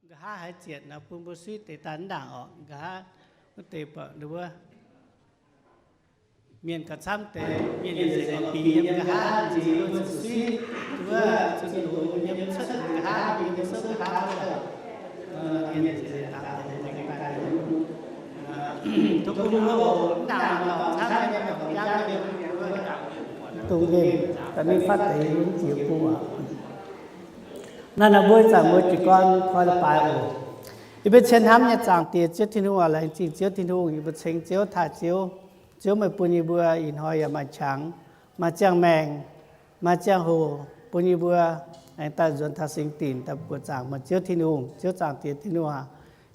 Nqa'haav haiz zietc nor bun mbuo suiv deix daaih mv ndaangc orqc. Nqa'haav wuov deix buatc wuov mienh gauh camv deix, mienh nzengc oix bingx yiem nqa'haav nziex mbuo zuqc suiv wuov zuqc longx yiem cuotv nqa'haav, yiem cuotv nqa'haav wuov. Mienh nzengc daaih, tov bun mbuo oc, mv ndaangc lorqc, camv nyei, jangv nyei, dongh mienh daaih mingh fatv deix mv jiex bung aqv. Naaiv nor mbuo ih zanc mbuo jiez gorn koi leiz-baaix oc. Yie mbuo cien hnamv nyei Zaangc Diex Ziouv Tin-Hungh aac, laengz zingh Ziouv Tin-Hungh, yie mbuo ceng Ziouv, taaih Ziouv. Ziouv meih bun yie mbuo ih hnoi yaac maaih qangx, maaih ziangh maengc, maaih ziangh hoc bun yie mbuo aengx daaih nzuonx taux singx dinc daaih buoqc zaangc meih Ziouv Tin-Hungh. Ziouv Zaangc Diex Tin-Hungh aac,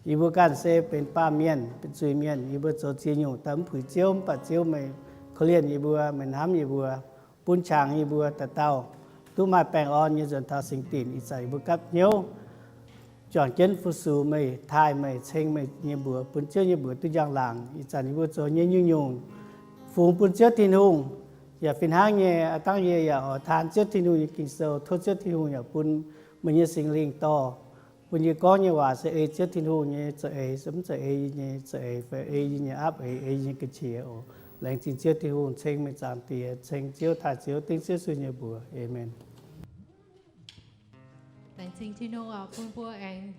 yie mbuo ganh se benx baamh mienh, benx zuiz-mienh. Yie mbuo zoux ziex nyungc daaih mv puix Ziouv, mv baac Ziouv meih korv-lienh yie mbuo, meih hnamv yie mbuo, bun qangx yie mbuo dauh dauh duqv maaih baengh orn nyei nzuonx taux singx dinc. Ih zanc yie mbuo gapv hnyouv juangc jienv fu-sux meih, taaih meih, ceng meih nyei mbuox, bun Ziouv nyei mbuox duqv njang-laangc. Ih zanc yie mbuo zoux nyei nyungc-nyungc fungx bun Ziouv Tin-Hungh. Yaac fih hnangv nyei, aa dangv yie yaac oix taan Ziouv Tin-Hungh nyei Ging-Sou, tov Ziouv Tin-Hungh yaac bun meih nyei Singx Lingh dorh bun yie gorngv nyei waac se ei Ziouv Tin-Hungh nyei za'eix, se mv zeiz ei yie nyei za'eix fai ei yie nyei aapv eix, ei yie nyei ga'qiex oc. Laengz zingh Ziouv Tin-Hungh, ceng meih Zaangc Diex, ceng Ziouv, taaih Ziouv, dengv Ziouv Yesu nyei mbuox. Aamen. Laengz zingh Tin-Hungh oc, bun mbuo aengx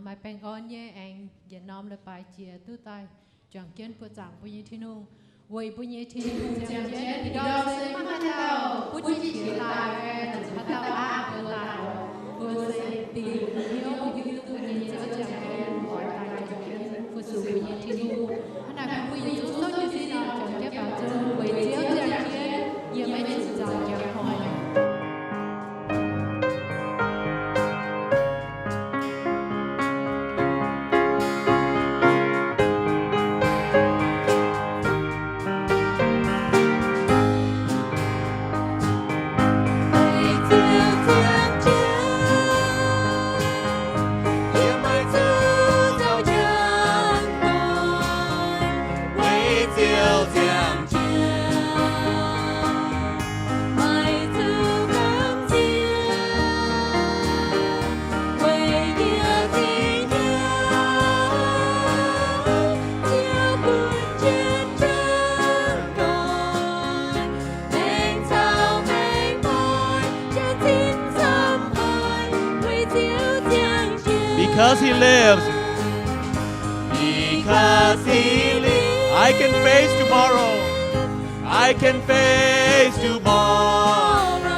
maaih baengh orn nyei aengx yietc norm leiz-baaix jiex duqv daaih juangc jienv buoqc zaangc mbuo nyei Tin-Hungh. Weic mbuo nyei Tin-Hungh ziangh jienv, ih ndorm se maiv maaih dauh butv jienv jiex daaih, zuqc haaix dauh aapv mbuo daaih. Mbuo se dingc hnyouv hiuv duqv mbuo nyei Ziouv ziangh jienv oix daaih juangc jienv fu-sux mbuo nyei Tin-Hungh. Hnangv naaic bun mbuo yietc zungv souv jienv sin oc, juangc jienv baaux nzung. Weic Ziouv ziangh jienv, yie maiv zuqc nzauh njang hnoi. Because he lives, because he lives, I can face tomorrow. I can face tomorrow.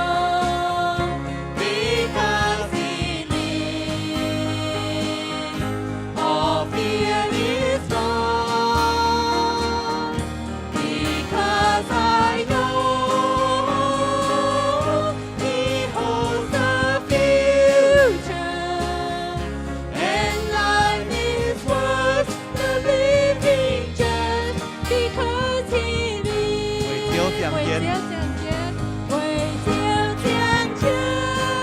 Because he lives, all fear is gone. Because I know he holds the future, and life is worth the living just because he lives. Weic Ziouv ziangh jienv. Weic Ziouv ziangh jienv.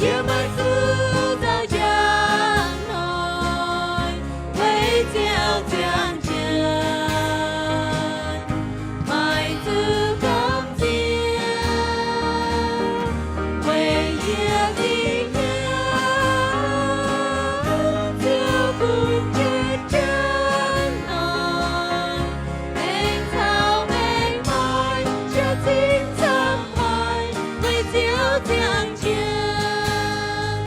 Yie maiv zuqc nzauh njang hnoi, weic Ziouv ziangh jienv. Maiv zuqc gamh nziex, weic yie zingh hnyouv Ziouv bun jienv janx hnoi. Maengx caux maengx muoz, jiex zinh camv hnoi, weic Ziouv ziangh jienv.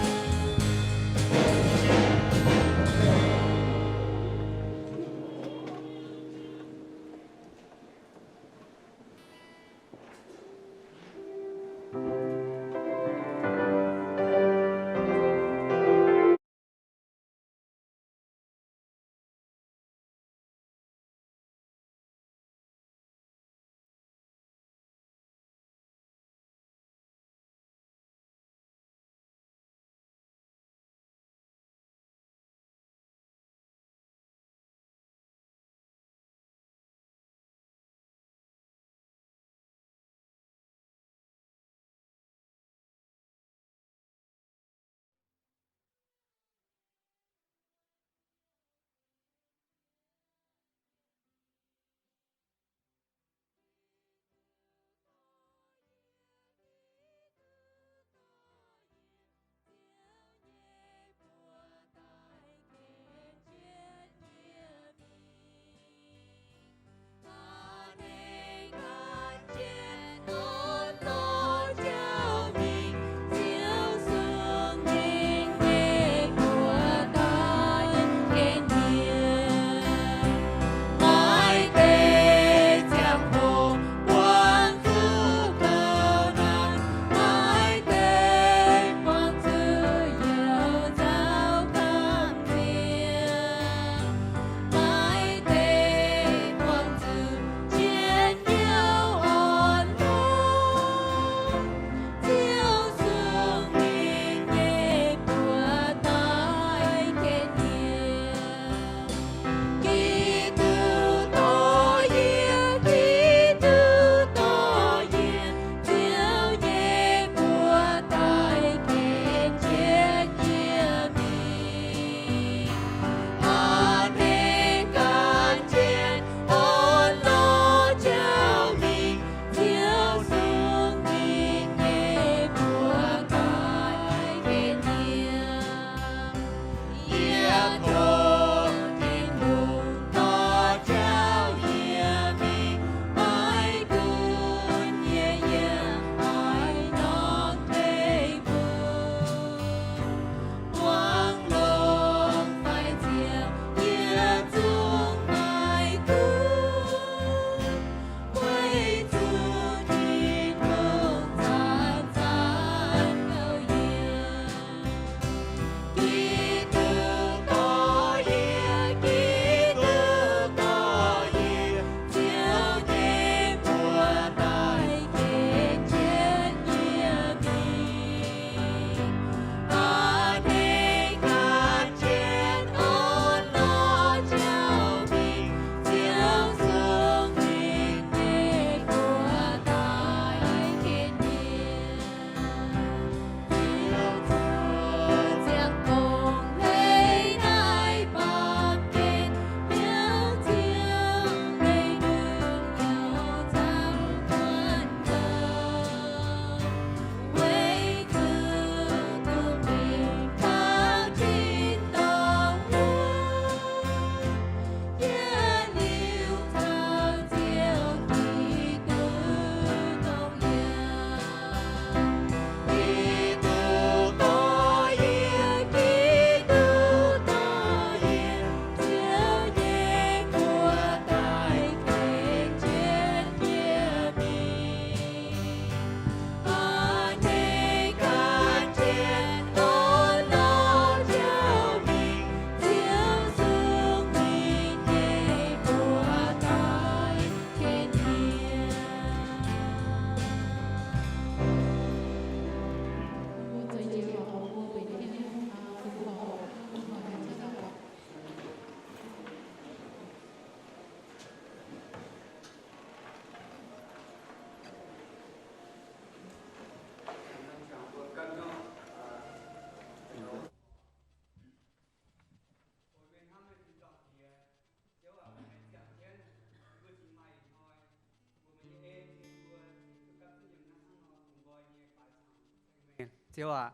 Ziouv aac,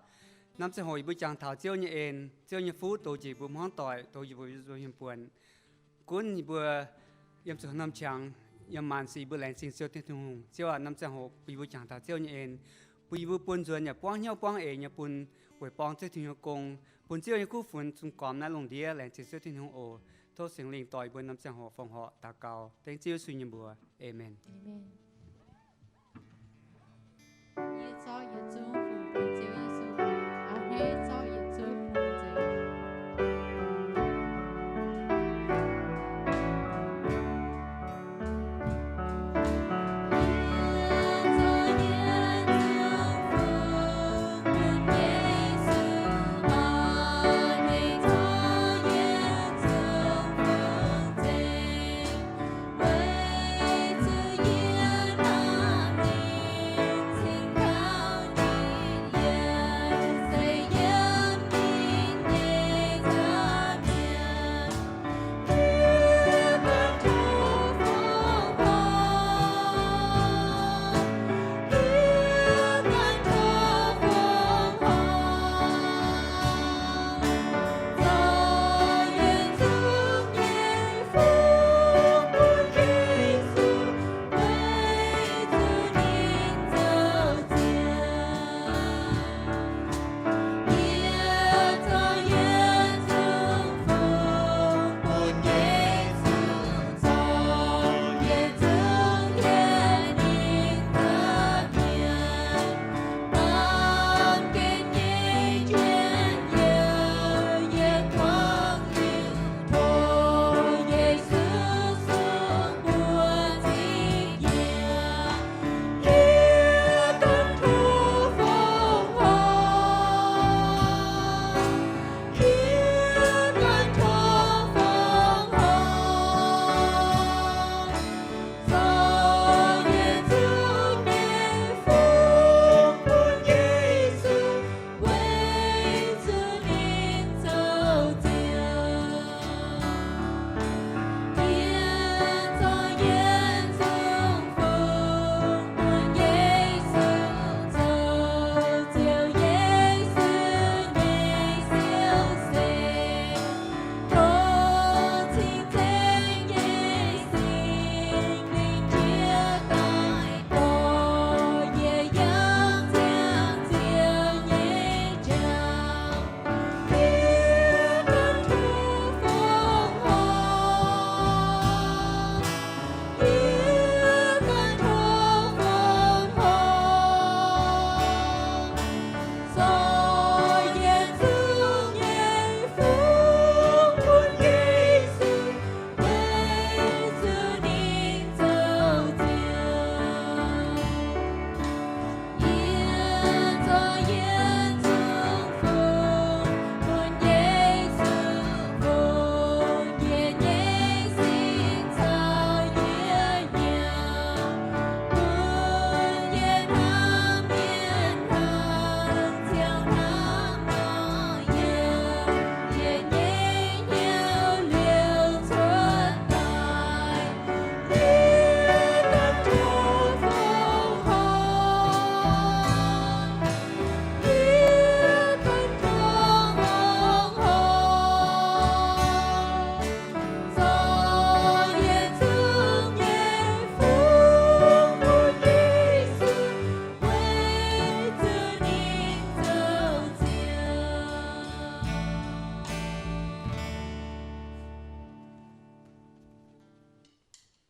norm ziangh hoc yie mbuo jangx taux Ziouv nyei en, Ziouv nyei fuqv dox njiec mbuo hmuangv doic, dox njiec mbuo hmien buonc. Gunv yie mbuo yiem zuqc norm qangx, yiem maanc sic yie mbuo laengz zingh Ziouv Tin-Hungh. Ziouv aac, norm ziangh hoc bun yie mbuo jangx taux Ziouv nyei en, bun yie mbuo buon nzuonx yaac buangv hnyouv buangv eix nyei bun weic borng Ziouv Tin-Hungh nyei gong, bun Ziouv nyei kuv funx zunh gormx naaiv lungh ndiev. Laengz zingh Ziouv Tin-Hungh oc. Tov Singx Lingh dorh yie mbuo norm ziangh hoc fongc horc daux gaux dengv Ziouv Yesu nyei mbuox. Aamen.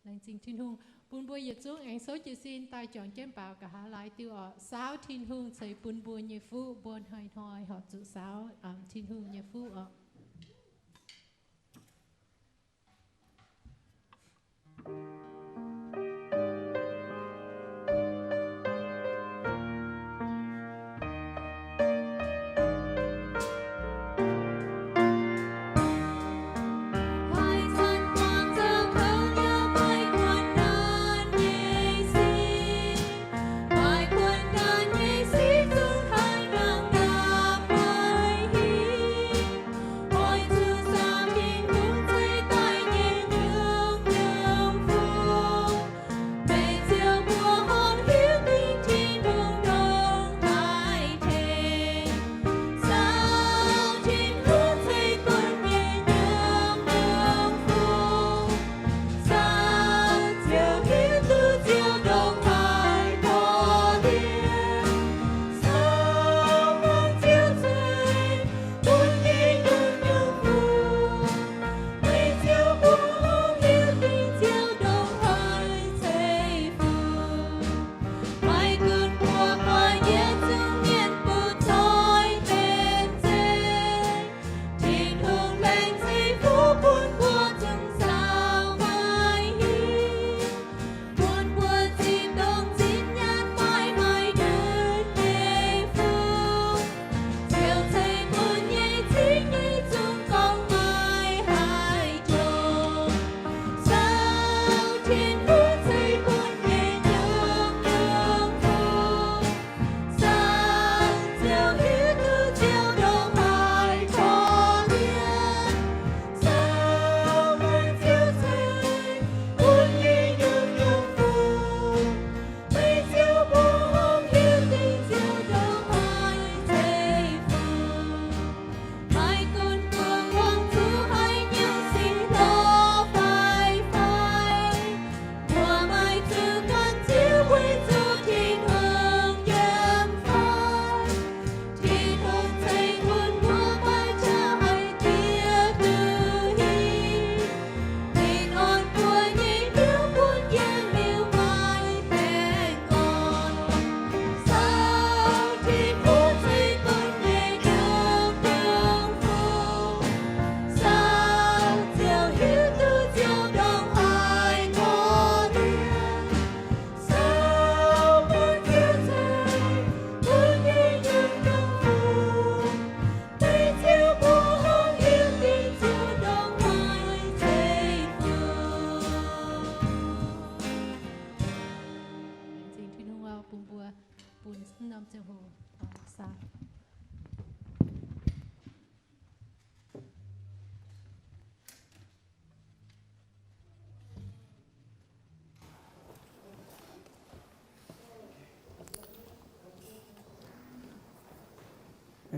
Laengz zingh Tin-Hungh bun mbuo yietc zungv aengx souv jiez sin daaih juangc jienv baaux nqa'haav laaix diuh orqc. Saauv Tin-Hungh ceix bun mbuo nyei fuqv, mbuo hnoi-hnoi horpc zuqc saauv Tin-Hungh nyei fuqv orqc.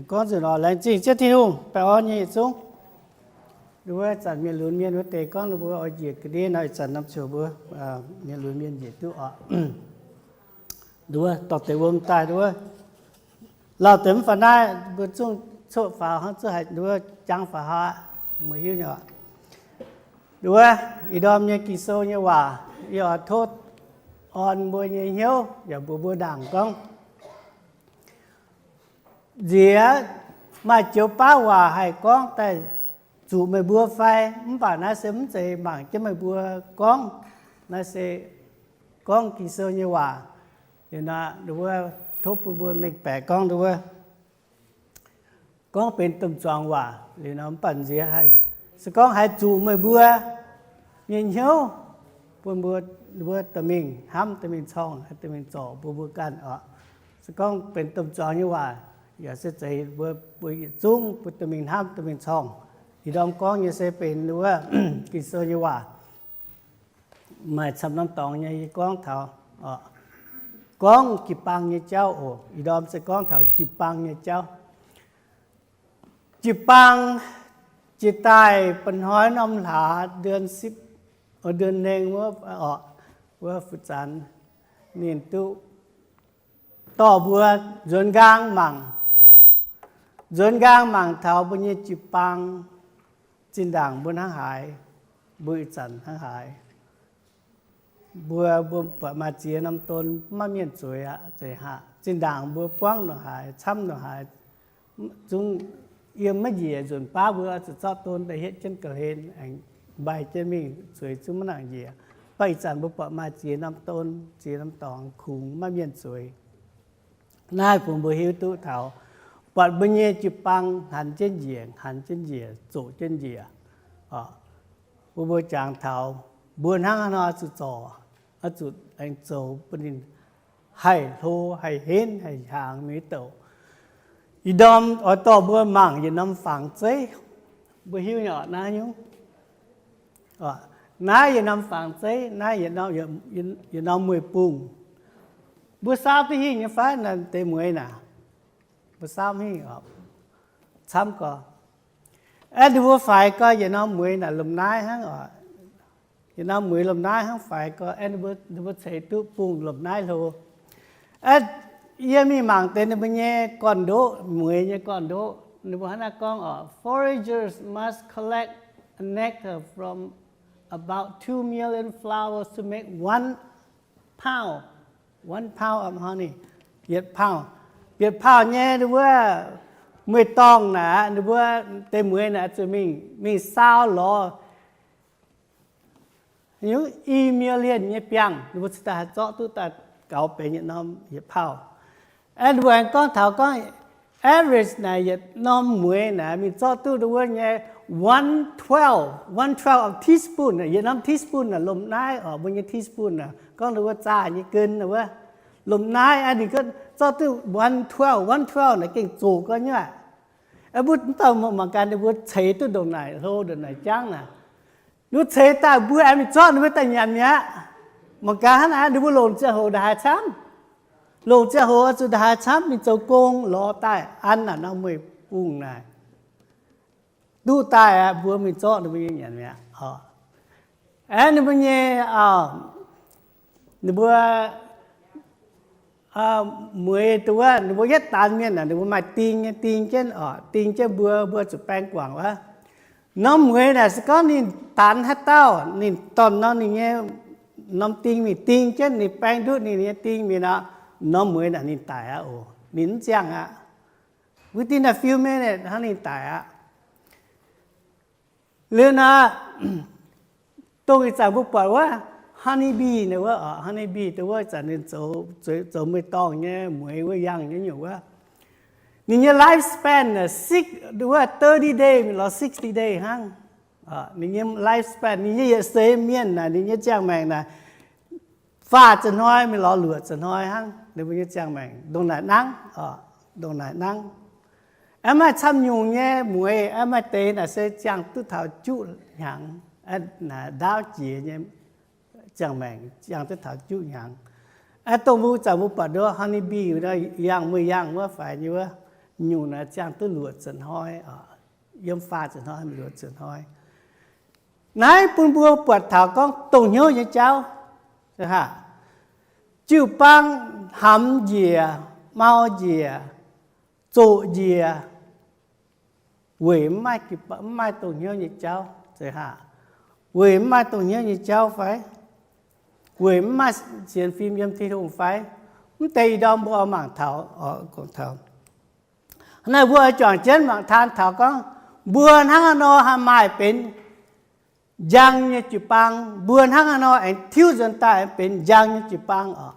Gorngv nzunc oc, laengz zingh Ziouv Tin-Hungh baengh orn nyei yietc zungv. Nduov wuov zanc mienh lunx mienh wuov deix gorngv ninh mbuo oix njiec ga'ndiev nor, ih zanc norm ziouc mbuo mienh lunx mienh njiec duqv oc. Nduov wuov dorh deix wuom daaih nduov wuov. Lauh deix mv faaux naaiv, mbuo zungv coqv faaux hnangv, zungv haiz nduov wuov jangv faaux haav, mbuo hiuv nyei oc. Nduov wuov ih ndorm nyei Ging-Sou nyei waac, yie oix tov orn mbuo nyei hnyouv yaac mbuox mbuo ndaangc gorngv, nziex maaih joux baav waac haih gorngv daaih zuqc meih mbuo fai? Mv baac naaiv se mv zeiz mangc jienv meih mbuo gorngv. Naaiv se gorngv Ging-Sou nyei waac. Liuz nor, nduov wuov tov bun mbuo mengh baeqc gorngv nduov wuov gorngv benx domh zuangx waac liuz nor, mv baac nziex haih, se gorngv haih zuqc meih mbuo nyei hnyouv, bun mbuo, mbuo dorh mingh hnamv, dorh mingh corngh, dorh mingh zorc bun mbuo ganh oc. Se gorngv benx domh zuangx nyei waac, yaac se zeiz mbuo, mbuo yietc zungv mbuo dorh mingh hnamv, dorh mingh corngh. Ih ndorm gorngv nyei se benx wuov Ging-Sou nyei waac. Maaih camv norm dorngx nyei yie gorngv taux, gorngv jiu-baang nyei jauv oc. Ih ndorm se gorngv taux jiu-baang nyei jauv. Jiu-baang jiex daaih mba'hnoi norm hlaax เดือนสิบ, เดือนหนึ่ง wuov, wuov fu'zanx ninh duqv dorh mbuo nzuonx nqaang mangc, nzuonx nqaang mangc taux mbuo nyei jiu-baang zinh ndaangc mbuo hnangv haaix, mbuo ih zanc hnangv haaix. Mbuo, mbuo buatc maaih ziex norm don maiv mienh zueiz aqv, zeiz haac. Zinh ndaangc mbuo buangv ndongc haaix, camv ndongc haaix, zungv yiem maiv njiec nzunc baav mbuo zuqc zorqv don daaih hietv jienv ga'hlen aengx mbaih jienv mingh, zueiz zungv maiv nangc njiec. Mv baac ih zanc mbuo buatc maaih ziex norm don, ziex norm dorngx kungx maiv mienh zueiz. Naaiv bun mbuo hiuv duqv taux buatc mbuo nyei jiu-baang hanx jienv njiec, hanx jienv njiec, zoqc jienv njiec. Bun mbuo jangx taux mbuo hnangv haaix nor zuqc zorc, oix zuqc aengx zoux bun ninh haih hlo, haih henv, haih hiaangx mingh douc. Ih ndorm oix dorh mbuo mangc yietc norm fangx zeiv. Mbuo hiuv nyei oc, naaiv nyungc, naaiv yietc norm fangx zeiv, naaiv yietc norm mueiz-bungh. Mbuo saauv duqv hingh nyei fai, deix mueiz naaic? Mbuo saauv hingh oc. Camv gorx. Aeqv, ninh mbuo faix gorx yietc norm mueiz naaic lomh naaiv hnangv oc. Yietc norm mueiz lomh naaiv hnangv faix gorx, aeqv, ninh mbuo ceix duqv bungh lomh naaiv hlo. Aeqv, yie mingh mangc deix ninh mbuo nyei gorn-ndoqv, mueiz nyei gorn-ndoqv, ninh mbuo hnangv naaiv gorngv oc, foragers must collect a nectar from about two million flowers to make one pound, one pound of honey. Yietc pound, yietc pound nyei ninh mbuo mueiz-dorngh naaic, ninh mbuo deix mueiz naaic zuqc mingh, mingh saau lorz i million nyei biangh, ninh mbuo cingx daaih haih zorqv duqv daaih gaux benx yietc norm yietc pound. Aeqv, ninh mbuo aengx gorngv taux gorngv average naaic yietc norm mueiz naaic mingh zorqv duqv ninh wuov nyei one twelve, one twelve of teaspoon, yietc norm teaspoon naaic lomh naaiv oc, mbuo nyei teaspoon naaic gorngv ninh wuov zaah nyei gen wuov. Lomh naaiv aeqv, ninh zorqv duqv one twelve, one twelve naaic gengh zoqc gorngv nyei aqv. Mbuo mv dauh mangc gaax ninh mbuo ceix duqv ndongc naaic hlo ndongc naaic jangv naaic. Ninh mbuo ceix daaih mbuo aengx mingh zorqv ninh mbuo daaih nyanc mi'aqv. Mangc gaax hnangv naaic, ninh mbuo longc ziangh hoc ndongc haaix camv? Longc ziangh hoc oix zuqc ndongc haaix camv mingh zoux gong lorz daaih an naaic norm mueiz-bungh naaic. Duqv daaih aqv, mbuo mingh zorqv ninh mbuo nyei nyanc mi'aqv. Aeqv, ninh mbuo nyei, ninh mbuo mueiz dongh wuov, ninh mbuo yietv daanx mienh naaic, ninh mbuo maaih ding nyei, ding jienv oc, ding jienv mbuo, mbuo zuqc baeng guangc wuov. Norm mueiz naaic se gorngv ninh daanx haaix dauh, ninh dorh norm ninh nyei norm ding mingh ding jienv, ninh baeng nduqv ninh nyei ding mingh nor, norm mueiz naaic ninh daic aqv oc. Ninh mv ziangh aqv. Within a few minutes hnangv ninh daic aqv. Liuz naaic, dongh ih zanc mbuo buatc wuov honey bee naaic wuov, honey bee dongh wuov ih zanc ninh zoux, zoux mueiz-dorngh nyei mueiz wuov, yangh nyei nyungc wuov. Ninh nyei life span naaic, six, wuov thirty day mingh lorz sixty day hnangv. Ninh nyei life span, ninh nyei yietc seix mienh naaic, ninh nyei ziangh maengc naaic, faah ziepc hnoi mingh lorz luoqc ziepc hnoi hnangv. Ninh mbuo nyei ziangh maengc ndongc naaic nangv, ndongc naaic nangv. Aeqv, maaih camv nyungc nyei mueiz, aeqv, maaih deix naaic se ziangh duqv taux juqv hnyangx, ndaauv jiex nyei ziangh maengc ziangh duqv taux juqv hnyangx. Aeqv, dongh mbuo zanc mbuo buatc nduov honey bee, yangh mueiz yangh wuov faix nyei wuov, nyungc naaiv ziangh duqv luoqc ziepc hnoi, yiem faah ziepc hnoi, luoqc ziepc hnoi. Naaiv bun mbuo buatc taux gorngv dongh hnyouv nyei jauv. Jiu-baang hnamv njiec, mau njiec, zoqc njiec, weic mv maaih dongh hnyouv nyei jauv. Weic mv maaih dongh hnyouv nyei jauv fai? Weic mv maaih sienx fim yiem Tin-Hungh fai? Mv deix ih ndorm mbuo oix mangc taux, oix gorngv taux. Naaiv mbuo oix juangc jienv mangc taan taux gorngv, mbuo hnangv haaix nor haih maaih benx njang nyei jiu-baang, mbuo hnangv haaix nor aengx tiuv nzuonx daaih benx njang nyei jiu-baang oc.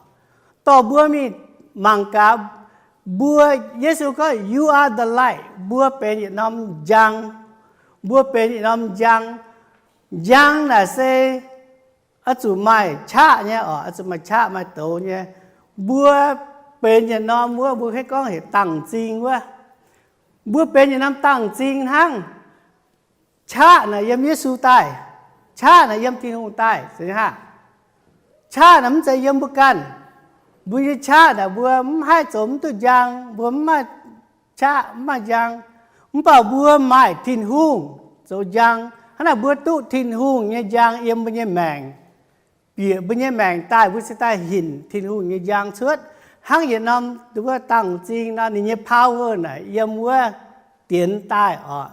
Dorh mbuo mingh mangc gaax, mbuo, Yesu gorngv, You are the light. Mbuo benx yietc norm njang. Mbuo benx yietc norm njang. Njang naaic se oix zuqc maaih qaqv nyei oc, oix zuqc maaih qaqv maaih douz nyei. Mbuo benx yietc norm wuov, mbuo hietv gorngv heuc dangh m'zing wuov. Mbuo benx yietc norm dangh m'zing hnangv. Qaqv naaic yiem Yesu daaih. Qaqv naaic yiem Tin-Hungh daaih, se hnangv. Qaqv naaic mv zeiz yiem mbuo ganh. Mbuo nyei qaqv naaic mbuo mv haih zoux mv duqv njang, mbuo mv maaih qaqv, mv maaih njang. Mv baac mbuo maaih Tin-Hungh zoux njang. Hnangv naaic mbuo duqv Tin-Hungh nyei njang yiem mbuo nyei maengc. Bieqc mbuo nyei maengc daaih, mbuo cingx daaih hinc Tin-Hungh nyei njang cuotv. Hnangv yietc norm wuov dangh m'zing nor, ninh nyei power naaic yiem wuov dienx daaih oc.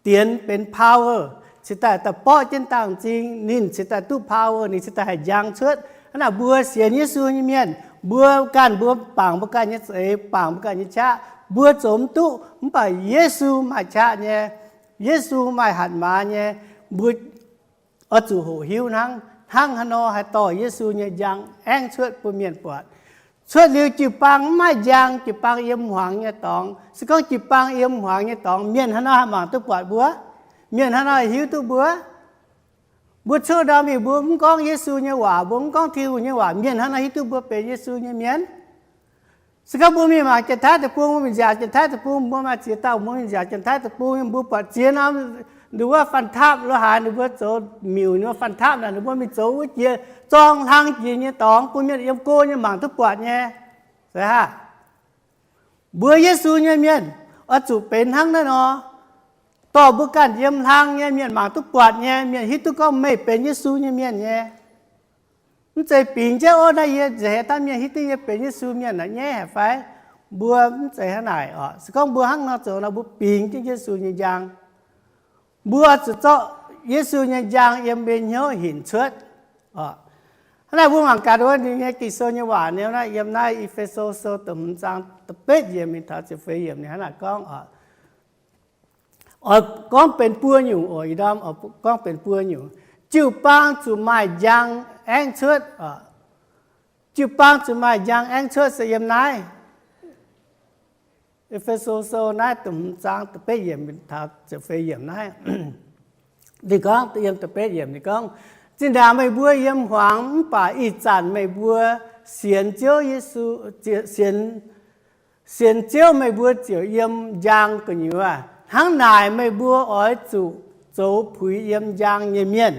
Dienx benx power, cingx daaih daaih borqv jienv dangh m'zing, ninh cingx daaih duqv power, ninh cingx daaih haih njang cuotv. Hnangv naaic mbuo sienx Yesu nyei mienh, mbuo ganh mbuo bangc mbuo ganh nyei za'eix, bangc mbuo ganh nyei qaqv, mbuo zoux mv duqv. Mv baac Yesu maaih qaqv nyei, Yesu maaih hatc maaz nyei, mbuo oix zuqc hoqc hiuv hnangv, hnangv haaix nor haih dorh Yesu nyei njang aengv cuotv bun mienh buatc. Cuotv liuz jiu-baang mv maaih njang, jiu-baang yiem hmuangx nyei dorngx. Se gorngv jiu-baang yiem hmuangx nyei dorngx, mienh haaix nor haih mangc duqv buatc mbuo? Mienh haaix nor hiuv duqv mbuo? Mbuo cuotv ndau mingh mbuo mv gorngv Yesu nyei waac, mbuo mv gorngv Tin-Hungh nyei waac, mienh haaix nor hiuv duqv mbuo benx Yesu nyei mienh? Se gorngv mbuo mingh mangc Janx-Taiv Deic-Bung, mbuo mingh nziaauc Janx-Taiv Deic-Bung, mbuo maaih ziex dauh mbuo mingh nziaauc Janx-Taiv Deic-Bung, mbuo buatc ziex norm, ninh wuov fanh taapv lo haaix, ninh mbuo zoux miuc, ninh wuov fanh taapv naaic, ninh mbuo mingh zoux wuov jiex zorng hlang jiex nyei dorngx bun mienh yiem go nyei mangc duqv buatc nyei. Mbuo Yesu nyei mienh oix zuqc benx hnangv naaiv nor, dorh mbuo ganh yiem hlang nyei mienh mangc duqv buatc nyei, mienh hiuv duqv gorngv meih benx Yesu nyei mienh nyei. Mv zeiz bingx jienv, Ov, naaiv yie nzengc haaix dauh mienh hiuv duqv yie benx Yesu mienh naaic nyaiv haic fai? Mbuo mv zeiz hnangv naaic oc. Se gorngv mbuo hnangv nor zoux nor, mbuo bingx jienv Yesu nyei njang. Mbuo zuqc zorqv Yesu nyei njang yiem mbuo hnyouv hinc cuotv. Hnangv naaiv mbuo mangc gaax wuov ninh nyei Ging-Sou nyei waac, ninh naaiv yiem naaiv E^fe^so Sou da'hmz zaang da'betv yiemc mingh taux ziepc feix yiemc, ninh hnangv naaic gorngv oc. Oix gorngv benx buo nyungc oc, ih ndorm oix gorngv benx buo nyungc. Jiu-baang zuqc maaih njang aengv cuotv. Jiu-baang zuqc maaih njang aengv cuotv se yiem naaiv E^fe^so Sou naaiv da'hmz zaang da'betv yiemc taux ziepc feix yiemc naaiv. Ninh gorngv, yiem da'betv yiemc ninh gorngv, Zinh ndaangc meih mbuo yiem hmuangx, mv baac ih zanc meih mbuo sienx Ziouv Yesu, sienx, sienx Ziouv meih mbuo ziouc yiem njang gu'nyuoz. Hnangv naaic meih mbuo oix zuqc zoux puix yiem njang nyei mienh.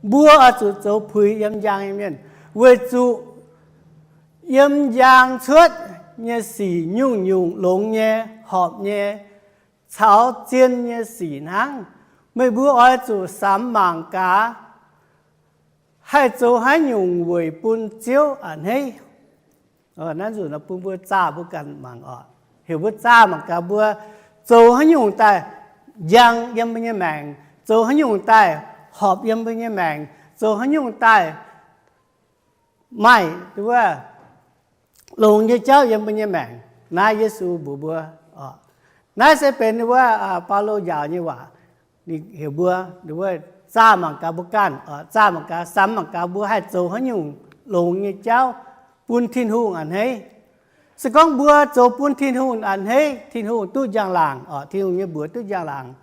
Mbuo oix zuqc zoux puix yiem njang nyei mienh, weic zuqc yiem njang cuotv nyei sic nyungc-nyungc longx nyei, horpc nyei, caux zien nyei sic hnangv. Meih mbuo oix zuqc samx mangc gaax, haih zoux haaix nyungc weic bun Ziouv a'hneiv. Naaiv nzunc bun mbuo zaah mbuo ganh mangc oc. Heuc mbuo zaah mangc gaax mbuo zoux haaix nyungc daaih njang yiem mbuo nyei maengc, zoux haaix nyungc daaih horpc yiem mbuo nyei maengc, zoux haaix nyungc daaih maaih wuov longx nyei jauv yiem mbuo nyei maengc. Naaiv Yesu mbuox mbuo, naaiv se benx wuov Baulo njaaux nyei waac. Ninh heuc mbuo wuov zaah mangc gaax mbuo ganh, zaah mangc gaax, samx mangc gaax mbuo haih zoux haaix nyungc longx nyei jauv bun Tin-Hungh a'hneiv. Se gorngv mbuo zoux bun Tin-Hungh a'hneiv, Tin-Hungh duqv njang-laangc oc, Tin-Hungh nyei mbuox duqv njang-laangc,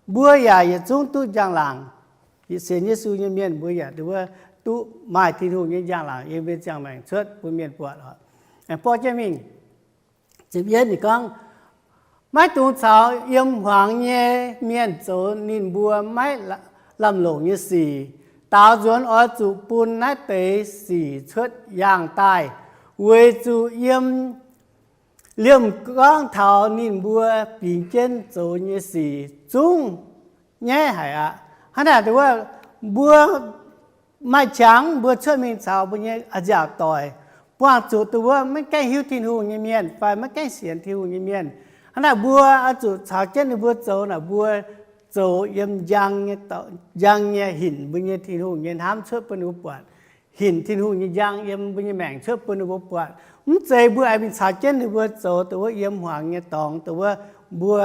mbuo yaac yietc zungv duqv njang-laangc. Sienx Yesu nyei mienh mbuo yaac wuov duqv maaih Tin-Hungh nyei njang-laangc yiem mbuo ziangh maengc cuotv bun mienh buatc oc. Borqv jienv mingh. Ziepc yietv ninh gorngv, maiv dungx caux yiem hmuangx nyei mienh zoux ninh mbuo maiv lamh longc nyei sic. Daaux nzuonx oix zuqc bun naaiv deix sic cuotv yaangh daaih, weic zuqc yiem liemh gorngv taux ninh mbuo bingx jienv zoux nyei sic zungv nyaiv haic aqv. Hnangv naaic, mbuo maaih qangx mbuo cuotv mingh caux mbuo nyei a'nziaauc doic, buangh zuqc dongh wuov maiv gaengh hiuv Tin-Hungh nyei mienh fai maiv gaengh sienx Tin-Hungh nyei mienh. Hnangv naaic, mbuo oix zuqc caux jienv ninh mbuo zoux naaic, mbuo zoux yiem njang nyei, njang nyei hinc mbuo nyei Tin-Hungh nyei hnamv cuotv bun ninh mbuo buatc, hinc Tin-Hungh nyei njang yiem mbuo nyei maengc cuotv bun ninh mbuo buatc. Mv zeiz mbuo aengx mingh caux jienv ninh mbuo zoux dongh wuov yiem hmuangx nyei dorngx, dongh wuov mbuo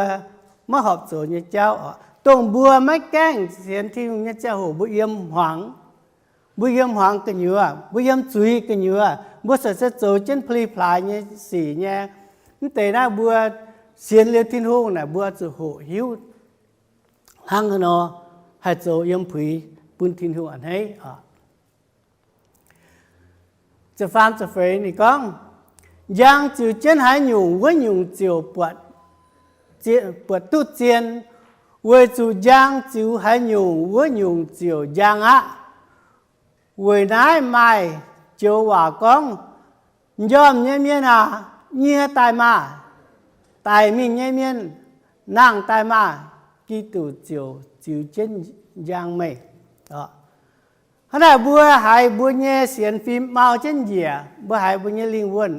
maiv horpc zoux nyei jauv oc. Dongh mbuo maiv gaengh sienx Tin-Hungh nyei ziangh hoc mbuo yiem hmuangx, mbuo yiem hmuangx gu'nyuoz, mbuo yiem zuiz gu'nyuoz, mbuo se zoux jienv pli-plaaix nyei sic nyei. Mv deix naaiv mbuo sienx liuz Tin-Hungh naaic, mbuo zuqc hoqc hiuv hnangv haaix nor haih zoux yiem puix bun Tin-Hungh a'hneiv oc. Ziepc faam ziepc feix ninh gorngv, njang ziux jienv haaix nyungc, wuov nyungc ziouc buatc duqv zien. Weic zuqc njang ziux haaix nyungc, wuov nyungc ziouc njang aqv. Weic naaiv maaih joux waac gorngv, M'njormh nyei mienh aac, nyie daaih maah! Daic mingh nyei mienh, nangh daaih maah! Giduc ziouc ziux jienv njang meih. Hnangv naaic, mbuo haiz mbuo nyei sienx fim mau jienv njiec, mbuo haiz mbuo nyei lingh wuonh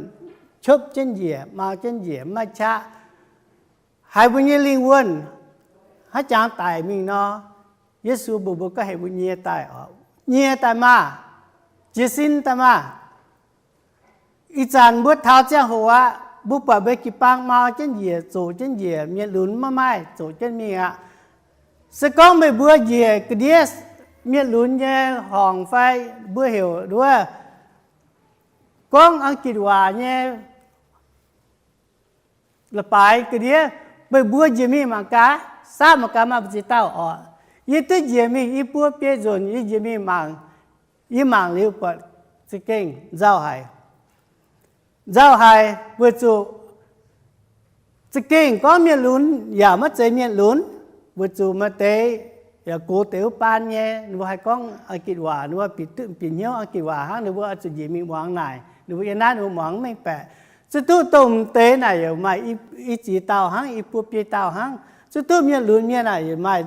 qopv jienv njiec, mau jienv njiec, maiv qaqv, haiz mbuo nyei lingh wuonh haiz jangx daic mingh nor, Yesu mbuox mbuo gorngv heuc mbuo nyie daaih oc, nyie daaih maah! Jiez sin daaih maah! Ih zanc mbuo taux ziangh hoc aqv, mbuo buatc mbuo jiu-baang mau jienv njiec, zoqc jienv njiec, mienh lunx maiv maaih, zoqc jienv mingh aqv. Se gorngv meih mbuo njiec ga'ndiev mienh lunx nyei horngc fai mbuo heuc wuov gorngv Ang^gitc waac nyei la'baaix ga'ndiev, meih mbuo njiec mingh mangc gaax, saapv mangc gaax maaih mbu'ziex dauh oc. Yie duqv njiec mingh i buo biei nzunc, yie njiec mingh mangc, yie mangc liuz buatc za'gengh nzauh haic. Nzauh haic weic zuqc za'gengh gorngv mienh lunx yaac maiv zeiz mienh lunx, weic zuqc maaih deix yaac gox deix wuov baan nyei, ninh mbuo haih gorngv Ang^gitc waac, ninh mbuo bieqc hnyouv Ang^gitc waac hnangv, ninh mbuo oix zuqc njiec mingh muangx naaic, ninh mbuo yiem naaiv ninh mbuo muangx mv mengh baeqc. Zuqc duqv dongh m'deix naaic yaac maaih i ziex dauh hnangv, i buo biei dauh hnangv. Zuqc duqv mienh lunx mienh naaic yaac maaih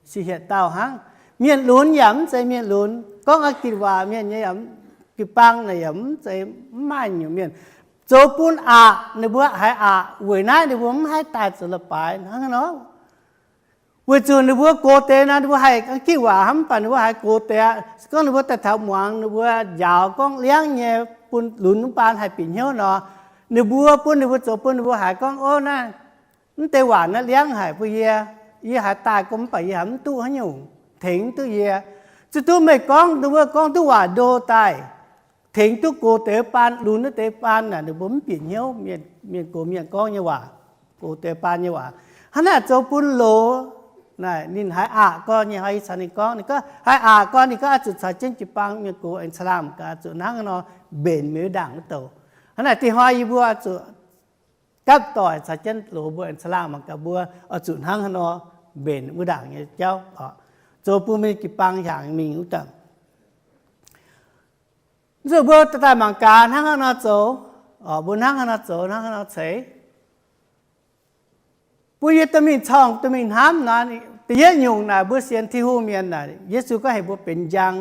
siec hietc dauh hnangv. Mienh lunx yaac mv zeiz mienh lunx, gorngv Ang^gitc waac mienh nyei yaac, jiu-baang naaic yaac mv zeiz, mv maaih nyungc mienh zoux bun aqc, ninh mbuo haiz aqc, weic naaiv ninh mbuo mv haih daaih zoux la'baaix hnangv nor. Weic zuqc ninh mbuo gox deix nor, ninh mbuo haih Ang^gitc waac hnangv, mv baac ninh mbuo haiz gox deix aqv. Se gorngv ninh mbuo daaih taux muangx, ninh mbuo njaaux gorngv liangv nyei bun lunx wuov baan haih bieqc hnyouv nor, ninh mbuo bun ninh mbuo zoux bun ninh mbuo haiz gorngv, Ov, naaiv, mv deix waac naaiv liangv haic bun yie. Yie haiz daaih gorngv mv baac yie haiz mv duqv haaix nyungc, tengx mv duqv yie. Zuqc duqv meih gorngv, ninh mbuo gorngv duqv waac ndo daaih, tengx duqv gox deix baan, lunx wuov deix baan naaic, ninh mbuo mv bieqc hnyouv mienh gox mienh gorngv nyei waac, gox deix baan nyei waac. Hnangv naaic zoux bun loz naaic ninh haiz aqc gorn nyei. Hnoi yie caux ninh gorngv, ninh gorngv haiz aqc gorn, ninh gorngv oix zuqc caux jienv jiu-baang mienh gox aengx caangh laangh mangc gaax, oix zuqc hnangv haaix nor mbenc mienh wuov ndaangc wuov douc. Hnangv naaic dingh hnoi yie mbuo oix zuqc gapv doic caux jienv loz mbuo aengx caangh laangh mangc gaax mbuo oix zuqc hnangv haaix nor mbenc wuov ndaangc nyei jauv oc, zoux bun mbuo jiu-baang hiaangx mingh wuov ndaangc. Zuqc mbuo daaih mangc gaax hnangv haaix nor zoux, mbuo hnangv haaix nor zoux, hnangv haaix nor ceix. Bun yie dorh mingh corngh dorh mingh hnamv nor, da'yietv nyungc naaic mbuo sienx Tin-Hungh mienh naaic, Yesu gorngv heuc mbuo benx njang.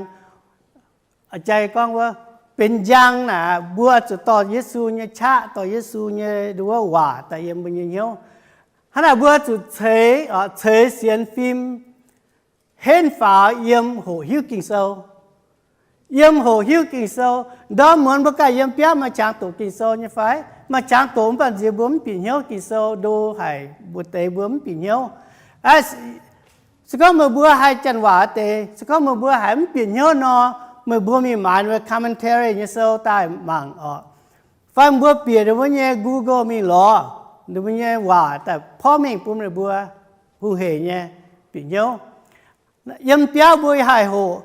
Jai gorngv wuov, benx njang naaic mbuo zuqc dorh Yesu nyei qaqv, dorh Yesu nyei nduov waac daaih yiem mbuo nyei hnyouv. Hnangv naaic mbuo zuqc ceix, ceix sienx fim henv faaux yiem hoqc hiuv Ging-Sou. Yiem hoqc hiuv Ging-Sou, ndorm muonz mbuo ganh yiem biauv maaih qangx doqc Ging-Sou nyei fai? Maaih qangx doqc mv baac nziex mbuo mv bieqc hnyouv, Ging-Sou ndo haic, mbuox deix mbuo mv bieqc hnyouv. Se gorngv meih mbuo haih janx waac deix, se gorngv meih mbuo haiz mv bieqc hnyouv nor, meih mbuo mingh maaiz commentary nyei sou daaih mangc oc. Fai mbuo bieqc ninh mbuo nyei Google mingh lorz ninh mbuo nyei waac daaih porv mengh bun ninh mbuo hungh heic nyei bieqc hnyouv. Yiem biauv mbuo haih hoqc,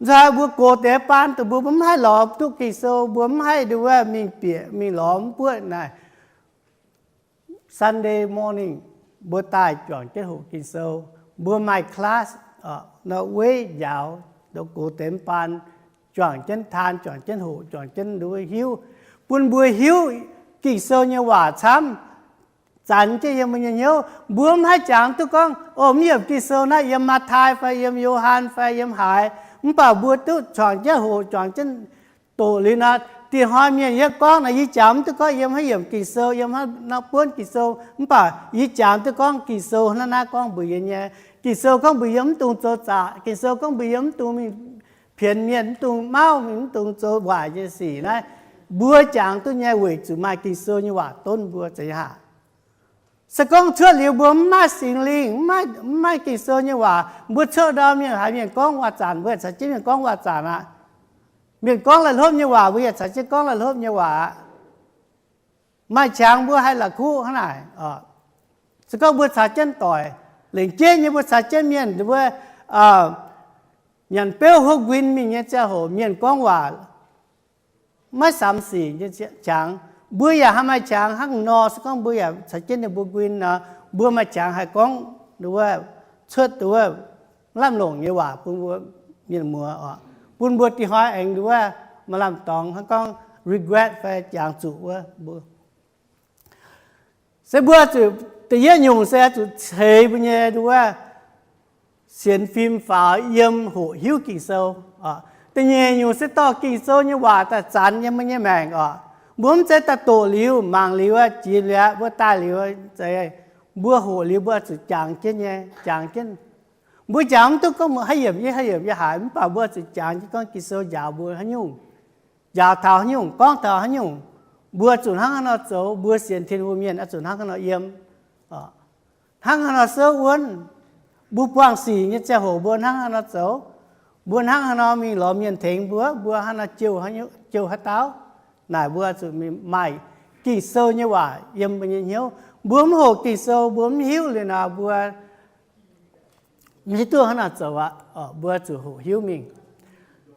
nzunc haaix mbuo gox deix baan dongh mbuo mv haih lorz duqv Ging-Sou, mbuo mv haih nduov mingh bieqc mingh lorz mv buoqv naaic. Sunday morning mbuo daaih juangc jienv hoqc Ging-Sou, mbuo maaih class nor weiv njaaux, ndoqc gox deix mv baan juangc jienv taan, juangc jienv hoqc, juangc jienv nduov hiuv, bun mbuo hiuv Ging-Sou nyei waac camv zanx jienv yiem mbuo nyei hnyouv. Mbuo mv haih jangx duqv gorngv, o, mv yiemc Ging-Sou naaiv yiem Matv^tai fai yiem Yo^han fai yiem haaix, mv baac mbuo duqv juangc jienv hoqc, juangc jienv doqc liuz nor, dinh hnoi mienh yie gorngv naaic, yie jangx mv duqv gorngv yiem haaix yiemc Ging-Sou, yiem haaix norm buonv Ging-Sou, mv baac yie jangx duqv gorngv Ging-Sou naaiv, naaiv gorngv mbuox yie nyei. Ging-Sou gorngv mbuox yie mv dungx zoux zaqc. Ging-Sou gorngv mbuox yie mv dungx mingh pienx mienh, mv dungx mauv mingh, mv dungx zoux waaic nyei sic. Naaiv mbuo jangx duqv nyei weic zuqc maaih Ging-Sou nyei waac donv mbuo, zeiz haic. Se gorngv cuotv liuz mbuo mv maaih Singx Lingh, mv maaih, mv maaih Ging-Sou nyei waac, mbuo cuotv ndau mienh haiz mienh gorngv waac-zanc, mbuo caux jienv mienh gorngv waac-zanc aqv. Mienh gorngv laih hlopv nyei waac, mbuo yaac caux jienv gorngv laih hlopv nyei waac aqv. Maaih qangx mbuo haih la'kuqv hnangv naaic. Se gorngv mbuo caux jienv doic, lengc jeiv nyei mbuo caux jienv mienh wuov, nyanc beuv hopv nquin mingh nyei ziangh hoc, mienh gorngv waac maiv samx sic nyei qangx, mbuo yaac haih maaih qangx hnangv nor. Se gorngv mbuo yaac caux jienv ninh mbuo nquin nor, mbuo maaih qangx haih gorngv wuov, cuotv wuov lamh longc nyei waac bun mbuo mienh muoz oc, bun mbuo dinh hnoi aengx wuov maaih lamh dorngx hnangv gorngv regret fai jangx zuqc wuov mbuo. Se mbuo zuqc, da'yietv nyungc se zuqc ceix mbuo nyei wuov sienx fim faaux yiem hoqc hiuv Ging-Sou. Da'nyeic nyungc se dorh Ging-Sou nyei waac daaih zanx yiem mbuo nyei maengc oc. Mbuo mv zeiz daaih doqc liuz, mangc liuz, jiex liuz, mbuo daaih liuz, zeiz, mbuo hoqc liuz mbuo zuqc jangx jienv nyei, jangx jienv. Mbuo jangx mv duqv gorngv haaix yiemc yie, haaix yiemc yie haiz, mv baac mbuo zuqc jangx jienv gorngv Ging-Sou njaaux mbuo haaix nyungc, njaaux taux haaix nyungc, gorngv taux haaix nyungc, mbuo zuqc hnangv haaix nor zoux, mbuo sienx Tin-Hungh mienh oix zuqc hnangv haaix nor yiem, hnangv haaix nor souv wuonv, mbuo buangh sic nyei ziangh hoc mbuo hnangv haaix nor zoux, mbuo hnangv haaix nor mingh lorz mienh tengx mbuo, mbuo hnangv haaix nor jouh, jouh haaix dauh. Naaic mbuo zuqc maaih Ging-Sou nyei waac yiem mbuo nyei hnyouv. Mbuo mv hoqc Ging-Sou, mbuo mv hiuv liuz nor, mbuo mv hiuv duqv hnangv haaix nor zoux aqv. Mbuo zuqc hoqc hiuv mingh.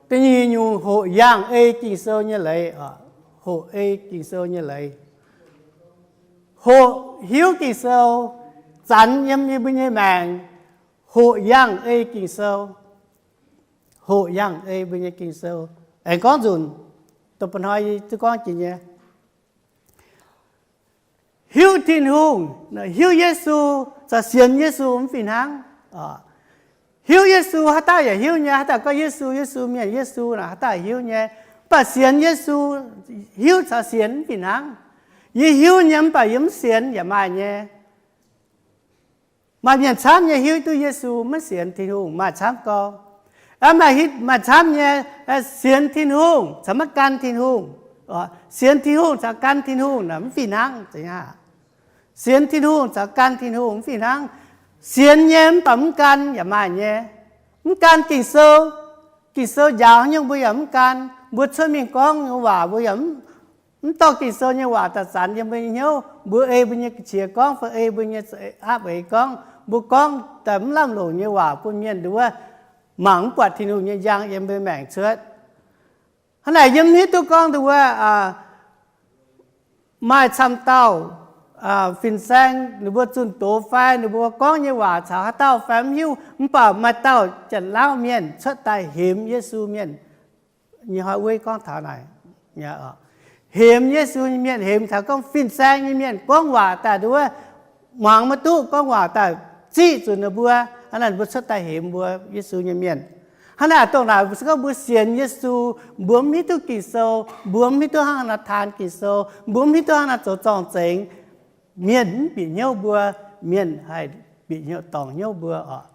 Da'nyeic nyungc, hoqc yangh ei Ging-Sou nyei leiz. Hoqc ei Ging-Sou nyei leiz. Hoqc hiuv Ging-Sou, zanx yiem yie mbuo nyei maengc, hoqc yangh ei Ging-Sou. Hoqc yangh ei mbuo nyei Ging-Sou. Aengx gorngv nzunc, dongh ba'hnoi yie duqv gorngv jiex nyei. Hiuv Tin-Hungh, hiuv Yesu, caux sienx Yesu mv fih hnangv. Hiuv Yesu haaix dauh yaac hiuv nyei, haaix dauh gorngv Yesu, Yesu mienh, Yesu naaic haaix dauh hiuv nyei. Mv baac sienx Yesu, hiuv caux sienx mv fih hnangv. Yie hiuv nyei mv baac yie mv sienx yaac maaih nyei. Maaih mienh camv nyei hiuv duqv Yesu maiv sienx Tin-Hungh, maaih camv gau. Maaih, maaih camv nyei sienx Tin-Hungh caux maiv gan Tin-Hungh. Sienx Tin-Hungh caux gan Tin-Hungh naaic mv fih hnangv. Sienx Tin-Hungh caux gan Tin-Hungh mv fih hnangv. Sienx nyei mv baac mv gan yaac maaih nyei. Mv gan Ging-Sou, Ging-Sou njaaux haaix nyungc mbuo yaac mv gan. Mbuo cuotv mingh gorngv nyei waac mbuo yaac mv dorh Ging-Sou nyei waac daaih zanx yiem mbuo nyei hnyouv. Mbuo ei mbuo nyei ga'qiex gorngv fai ei mbuo nyei aapv eix gorngv. Mbuo gorngv daaih mv lamh longc nyei waac bun mienh nduov mangc mv buatc Tin-Hungh nyei njang yiem mbuo maengc cuotv. Hnangv naaic yie mv hiuv duqv gorngv nduov maaih camv dauh fin-saeng ninh mbuo zunh doz fai ninh mbuo gorngv nyei waac caux haaix dauh fai mv hiuv, mv baac maaih dauh Janx-Lauv mienh cuotv daaih hemx Yesu mienh. Nyei hnoi wuov gorngv taux naaic, hemx Yesu nyei mienh, hemx taux gorngv fin-saeng nyei mienh gorngv waac daaih nduov muangx maiv duqv, gorngv waac daaih ziqv zuqc ninh mbuo. Hnangv naaic mbuo cuotv daaih hemx mbuo Yesu nyei mienh. Hnangv naaic dongh naaic se gorngv mbuo sienx Yesu, mbuo mv hiuv duqv Ging-Sou, mbuo mv hiuv duqv hnangv haaix nor taan Ging-Sou, mbuo mv hiuv duqv hnangv haaix nor zoux zorng-zengx, mienh mv bieqc hnyouv mbuo, mienh haih bieqc hnyouv dorngc hnyouv mbuo oc.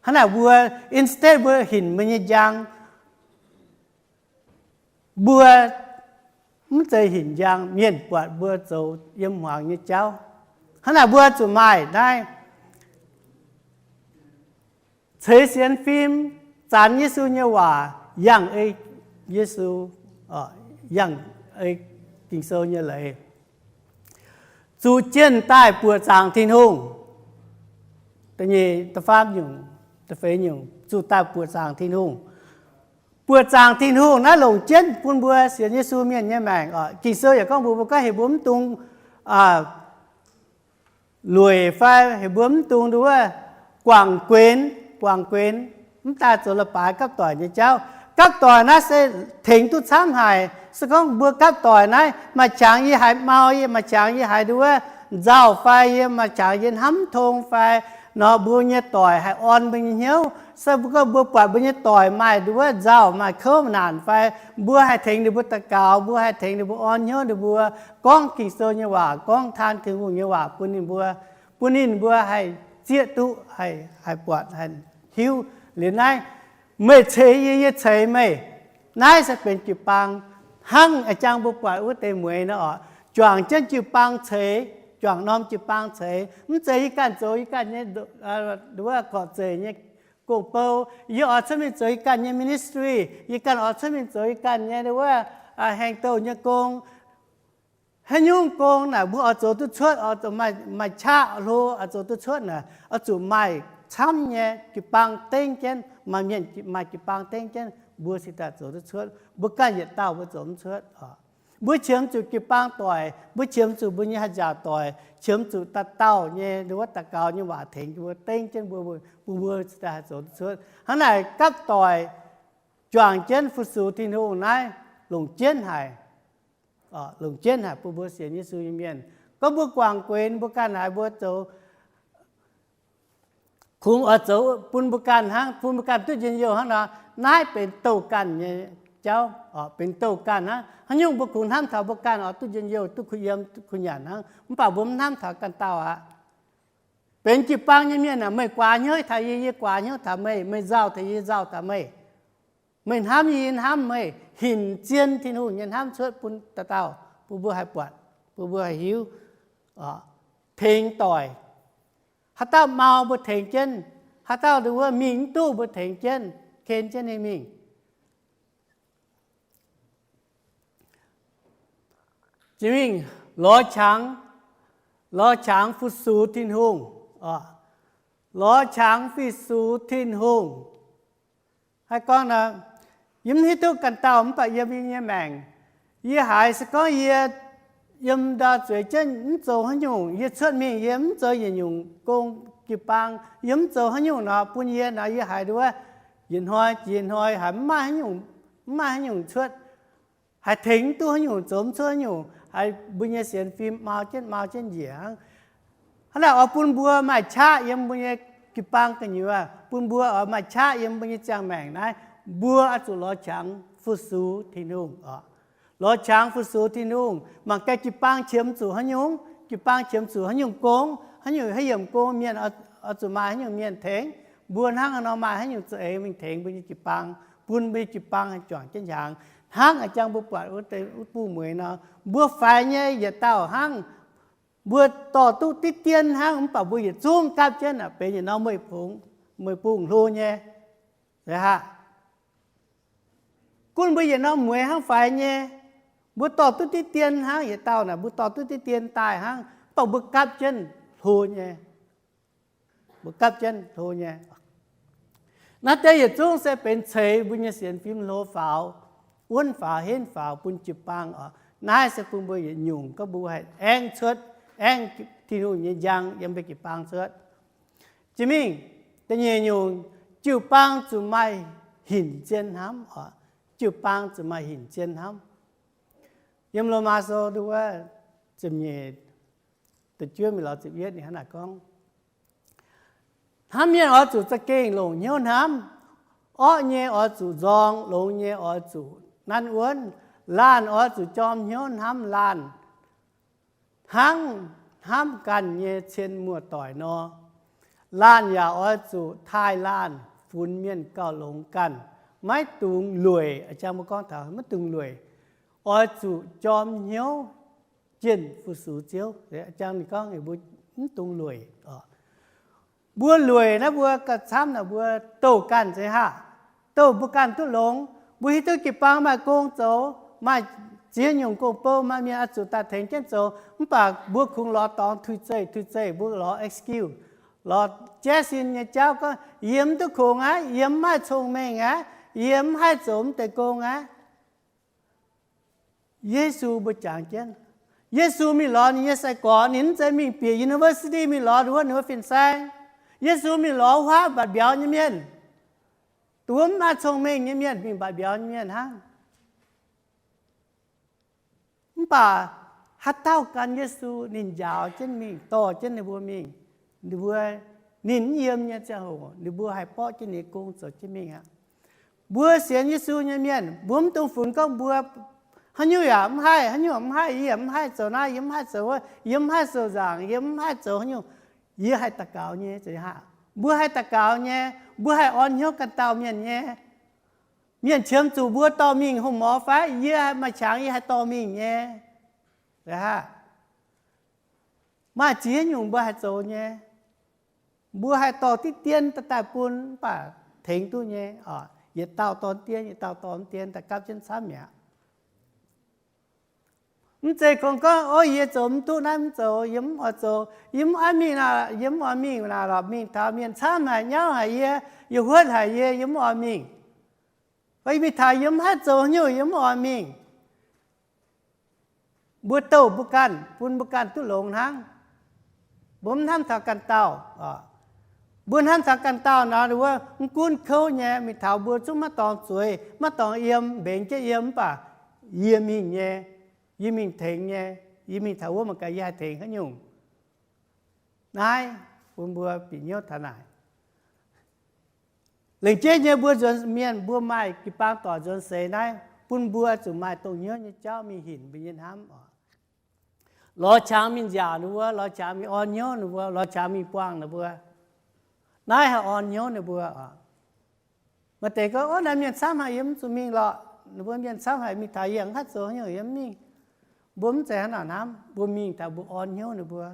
Hnangv naaic mbuo instead mbuo hinc mbuo nyei njang, mbuo mv zeiz hinc njang, mienh buatc mbuo zoux yiem hmuangx nyei jauv. Hnangv naaic mbuo zuqc maaih naaiv ceix sienx fim, zanx Yesu nyei waac, yangh ei Yesu, yangh ei Ging-Sou nyei leiz, zuqc jienh daaih buoqc zaangc Tin-Hungh. Da'nyeic, da'faam nyungc, da'feix nyungc, zuqc daaih buoqc zaangc Tin-Hungh. Buoqc zaangc Tin-Hungh naaiv longc jienv bun mbuo sienx Yesu mienh nyei maengc oc. Ging-Sou yaac gorngv mbuox mbuo gorngv heuc mbuo mv dungx lueic fai heuc mbuo mv dungx nduov guangc guenx, guangc guenx, mv daaih zoux leiz-baaix gapv doic nyei jauv. Gapv doic naaiv se tengx duqv camv haic. Se gorngv mbuo gapv doic naaiv, maaih qangx yie haiz mau, yie maaih qangx yie haiz nduov nzauh fai yie maaih qangx yie hnamv tong fai nor, mbuo nyei doic haih orn mbuo nyei hnyouv. Se gorngv mbuo buatc mbuo nyei doic maaih nduov nzauh, maaih kouv naanc fai, mbuo haih tengx ninh mbuo daux gaux, mbuo haih tengx ninh mbuo orn hnyouv ninh mbuo, gorngv Ging-Sou nyei waac, gorngv taan Tin-Hungh nyei waac bun ninh mbuo, bun ninh mbuo haih zieqv duqv, haih, haih buatc, haih hiuv. Liuz naaiv, meih ceix yie, yie ceix meih. Naaiv se benx jiu-baang hnangv a'jang mbuo buatc wuov deix mueiz nor oc. Juangc jienv jiu-baang ceix, juangc norm jiu-baang ceix. Mv zeiz yie ganh zoux yie ganh nyei, wuov gorqv-zeic nyei gong-bou. Yie oix cuotv mingh zoux yie ganh nyei ministry. Yie ganh oix cuotv mingh zoux yie ganh nyei wuov, haeng douh nyei gong. Haaix nyungc gong naaic mbuo oix zoux duqv cuotv, oix zuqc maaih, maaih qaqv hlo oix zoux duqv cuotv naaic, oix zuqc maaih camv nyei jiu-baang dengv jienv, maaih mienh, maaih jiu-baang dengv jienv, mbuo cingx daaih zoux duqv cuotv. Mbuo ganh yietc dauh mbuo zoux mv cuotv oc. Mbuo qiemx zuqc jiu-baang doic, mbuo qiemx zuqc mbuo nyei haih nziaauc doic, qiemx zuqc dauh dauh nyei wuov daux gaux nyei waac tengx mbuo, dengv jienv mbuo, bun mbuo cingx daaih haih zoux duqv cuotv. Hnangv naaic gapv doic juangc jienv fu-sux Tin-Hungh naaiv longc jienv haic. Longc jienv haic bun mbuo sienx Yesu nyei mienh. Gorngv mbuo guangc gueix mbuo ganh haiz mbuo zoux, kungx oix zoux bun mbuo ganh hnangv, bun mbuo ganh duqv njien-youh hnangv nor, naaiv benx douh ganh nyei jauv, benx douh ganh hnangv. Haaix nyungc mbuo kungx hnamv taux mbuo ganh oix duqv njien-youh, duqv kuh yiem, duqv kuh nyanc hnangv, mv baac mbuo mv hnamv taux ganh dauh aqv. Benx jiu-baang nyei mienh aah, meih guaax hnyouv taux yie, yie guaax hnyouv taux meih, meih nzauh taux yie, yie nzauh taux meih. Meih hnamv yie, yie hnamv meih, hinc zien Tin-Hungh nyei hnamv cuotv bun dauh dauh, bun mbuo haih buatc, bun mbuo haih hiuv, tengx doic. Haaix dauh mau mbuo tengx jienv, haaix dauh nduov mingh mv duqv mbuo tengx jienv, ken jienv ninh mingh. Jiex mingh lorz qangx, lorz qangx fu-sux Tin-Hungh, lorz qangx fu-sux Tin-Hungh. Haaix gorngv nor, yie mv hiuv duqv ganh dauh mv baac yiem yie nyei maengc, yie haiz se gorngv yie yiem ndau zueiz jienv mv zoux haaix nyungc, yie cuotv mingh yie mv zoux yietc nyungc gong jiu-baang, yie mv zoux haaix nyungc nor bun yie nor, yie haiz nduov yietc hnoi jiex hnoi haiz mv maaih haaix nyungc, mv maaih haaix nyungc cuotv, haiz tengx mv duqv haaix nyungc, zoux mv cuotv haaix nyungc, haiz mbuo nyei sienx fim mau jienv mau jienv njiec hnangv. Hnangv naaic oix bun mbuo maaih qaqv yiem mbuo nyei jiu-baang gu'nyuoz, bun mbuo oix maaih qaqv yiem mbuo nyei ziangh maengc naaiv, mbuo oix zuqc lorz qangx fu-sux Tin-Hungh oc. Lorz qangx fu-sux Tin-Hungh. Mangc gaax jiu-baang qiemx zuqc haaix nyungc, jiu-baang qiemx zuqc haaix nyungc gong, haaix nyungc haaix yiemc gong mienh oix zuqc maaih haaix nyungc mienh tengx. Mbuo hnangv haaix nor maaih haaix nyungc za'eix mingh tengx mbuo nyei jiu-baang, bun mbuo nyei jiu-baang haih juangc jienv hnyangx. Hnangv a'jang mbuo buatc wuov deix wuov buv mueiz nor, mbuo faix nyei yietc dauh hnangv. Mbuo dorh duqv diqv dien hnangv, mv baac mbuo yietc zungv gapv jienv aah, benx yietc norm meih bungx, meih bungx hlo nyei. Gunv mbuo yietc norm mueiz hnangv faix nyei. Mbuo dorh duqv diqv dien hnangv yietc dauh naaic, mbuo dorh duqv diqv dien daaih hnangv, mv baac mbuo gapv jienv hlo nyei. Mbuo gapv jienv hlo nyei. Naaiv deix yietc zungv se benx ceix mbuo nyei sienx fim hlo faaux, wuonv faaux, henv faaux bun jiu-baang oc. Naaiv se bun mbuo yietc nyungc gorngv mbuo haih aengv cuotv, aengv Tin-Hungh nyei njang yiem mbuo jiu-baang cuotv. Jiex mingh, da'nyeic nyungc, jiu-baang zuqc maaih hinc zien hnamv oc. Jiu-baang zuqc maaih hinc zien hnamv. Yiem Lomaa Sou wuov ziepc nyeic, da'juov mingh lorz ziepc yietv ninh hnangv naaic gorngv, hnamv mienh oix zuqc za'gengh longc hnyouv hnamv. Orqv nyei oix zuqc nzorng, longx nyei oix zuqc nanv wuonv. Laanh oix zuqc jorm hnyouv hnamv laanh, hnangv hnamv ganh nyei cien muoz-doic nor. Laanh yaac oix zuqc taaih laanh, funx mienh gauh longx ganh, maiv dungx lueic. A'jang mbuo gorngv taux maiv dungx lueic, oix zuqc jorm hnyouv jienh fu-sux Ziouv. A'jang ninh gorngv mbuo mv dungx lueic. Mbuo lueic naaiv mbuo gauh camv naaic mbuo douh ganh se haac, douh mbuo ganh duqv longx. Mbuo hiuv duqv jiu-baang maaih gong zoux, maaih ziex nyungc gong-bou, maaih mienh oix zuqc daaih tengx jienv zoux, mv baac mbuo kungx lorz dorngx tuix zeih, tuix zeih, mbuo lorz excuse, lorz jaiv sin nyei jauv gorngv, yie mv duqv kungx aqv, yie mv maaih cong-mengh aqv, yie mv haih zoux mv deix gong aqv. Yesu mbuo jangx jienv. Yesu mingh lorz ninh nyei sai-gorx, ninh mv zeiz mingh bieqc university mingh lorz wuov ninh wuov fin-saeng. Yesu mingh lorz wuov haav mbatc mbiauz nyei mienh. Dongh wuov mv maaih cong-mengh nyei mienh, mingh mbatc mbiauz nyei mienh hnangv. Mv baac haaix dauh gan Yesu, ninh njaaux jienv mingh, dorh jienv ninh mbuo mingh, ninh mbuo, ninh mv yiem nyei ziangh hoc, ninh mbuo haih borqv jienv ninh nyei gong zoux jienv mingh aqv. Mbuo sienx Yesu nyei mienh, mbuo mv dungx funx gorngv mbuo haaix nyungc yaac mv haih, haaix nyungc mv haih, yie yaac mv haih zoux naaiv, yie mv haih zoux wuov, yie mv haih zoux nzaangc, yie mv haih zoux haaix nyungc, yie haih daux gaux nyei. Mbuo haih daux gaux nyei, mbuo haih orn hnyouv ganh dauh mienh nyei. Mienh qiemx zuqc mbuo dorh mingh hungh mor fai, yie maaih qangx yie haih dorh mingh nyei. Maaih ziex nyungc mbuo haih zoux nyei. Mbuo haih dorh diqv dien daaih bun, mv baac tengx duqv nyei. Yietc dauh dorh dien, yietc dauh dorh dien daaih gapv jienv camv mi'aqv. Mv zeiz kungx gorngv, o, yie zoux mv duqv naaiv mv zoux, yie mv oix zoux, yie mv oix mingh naaic, yie mv oix mingh naaic lorqc, mingh taux mienh camv haic, nyauv haic yie, yie huotv haic yie, yie mv oix mingh. Fai mingh taux yie mv haih zoux haaix nyungc, yie mv oix mingh. Mbuo douh mbuo ganh, bun mbuo ganh duqv longx hnangv. Mbuo mv hnamv taux ganh dauh. Mbuo hnamv taux ganh dauh nor, wuov mv gunv kouv nyei, mingh taux mbuo zungv maiv dorngx zueiz, maiv dorngx yiem, mbengx jienv yiem, mv baac yie mingh nyei, yie mingh tengx nyei, yie mingh taux wuov mangc gaax yie haih tengx haaix nyungc. Naaiv bun mbuo bieqc hnyouv taux naaic. Lengc jeiv nyei mbuo nzuonx mienh, mbuo maaih jiu-baang doic nzuonx seix naaiv, bun mbuo zuqc maaih dongh hnyouv nyei jauv mingh hinc mbuo nyei hnamv oc. Lorz qangx mingh nziaauc ninh mbuo, lorz qangx mingh orn hnyouv ninh mbuo, lorz qangx mingh buangh ninh mbuo. Naaiv haih orn hnyouv ninh mbuo oc. Maaih deix gorngv, o, naaiv mienh camv haic, yie mv zuqc mingh lorqc. Ninh mbuo mienh camv haic, mingh taux yie mv haih zoux haaix nyungc, yie mv mingh. Mbuo mv zeiz hnangv naaic hnamv. Mbuo mingh taux mbuo orn hnyouv ninh mbuo.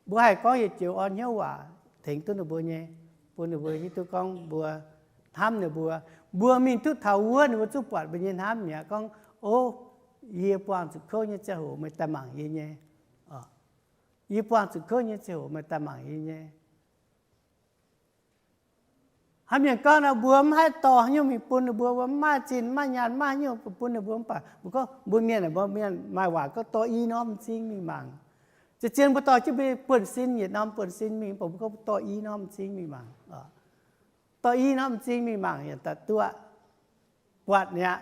Mbuo haih gorngv yietc joux orn hnyouv waac tengx duqv ninh mbuo nyei, bun ninh mbuo hiuv duqv gorngv mbuo hnamv ninh mbuo. Mbuo mingh duqv taux wuov, ninh mbuo zungv buatc mbuo nyei hnamv mi'aqv, gorngv, o, yie buangh zuqc kouv nyei ziangh hoc meih daaih mangc yie nyei. Yie buangh zuqc kouv nyei ziangh hoc meih daaih mangc yie nyei. Haaix mienh gorngv nor, mbuo mv haih dorh haaix nyungc mingh bun ninh mbuo, mbuo mv maaih zinh, mv maaih nyaanh, mv maaih haaix nyungc bun ninh mbuo, mv baac mbuo gorngv mbuo mienh, mbuo mienh maaih waac gorngv dorh i norm m'zing mingh mangc. Zien-zien mbuo dorh jienv mbuo buonv-sin, yietc norm buonv-sin mingh, mv baac mbuo gorngv dorh i norm m'zing mingh mangc. Dorh i norm m'zing mingh mangc yaac daaih duqv buatc mi'aqv,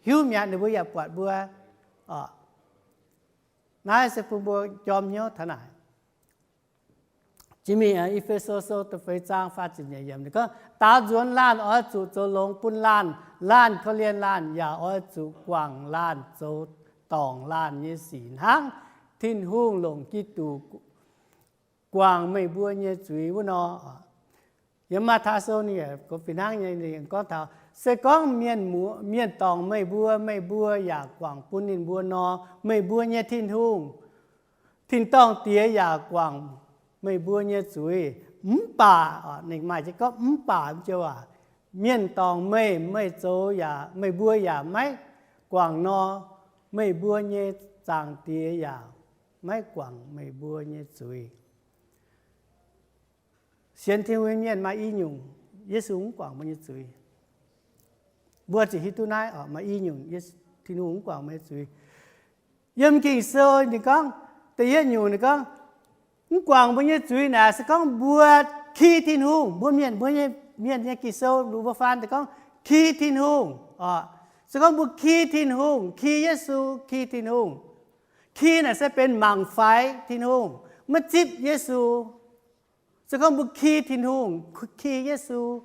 hiuv mi'aqv, ninh mbuo yaac buatc mbuo. Naaiv se bun mbuo jorm hnyouv taux naaic. Jiex mingh E^fe^so Sou da'feix zaang faah ziepc nyeic yiemc ninh gorngv, daaux nzuonx laanh oix zuqc zoux longx bun laanh, laanh korv-lienh laanh, yaac oix zuqc guangc laanh zoux dorngc laanh nyei sic hnangv Tin-Hungh longc Giduc guangc meih mbuo nyei zuiz wuov nor. Yiem Matv^tai Sou ninh fih hnangv nyei, ninh gorngv taux, se gorngv mienh, mienh dorngc meih mbuo, meih mbuo yaac guangc bun ninh mbuo nor, meih mbuo nyei Tin-Hungh, tin-dorngh Diex yaac guangc meih mbuo nyei zuiz. Mv baac, ninh maaih jiez gorngv mv baac joux aac, mienh dorngc meih, meih zoux yaac, meih mbuo yaac maiv guangc nor, meih mbuo nyei Zaangc Diex yaac maiv guangc meih mbuo nyei zuiz. Sienx Tin-Hungh nyei mienh maaih i nyungc, Yesu mv guangc mbuo nyei zuiz. Mbuo zuqc hiuv duqv naaiv oc, maaih i nyungc, Tin-Hungh mv guangc mbuo nyei zuiz. Yiem Ging-Sou ninh gorngv, da'yietv nyungc ninh gorngv, mv guangc mbuo nyei zuiz naaic se gorngv mbuo ki Tin-Hungh. Mbuo mienh, mbuo nyei, mienh nyei Ging-Sou mbuo faan deix gorngv ki Tin-Hungh oc. Se gorngv mbuo ki Tin-Hungh, ki Yesu, ki Tin-Hungh. Ki naaic se benx mangc faix Tin-Hungh, maiv zipv Yesu. Se gorngv mbuo ki Tin-Hungh, ki Yesu,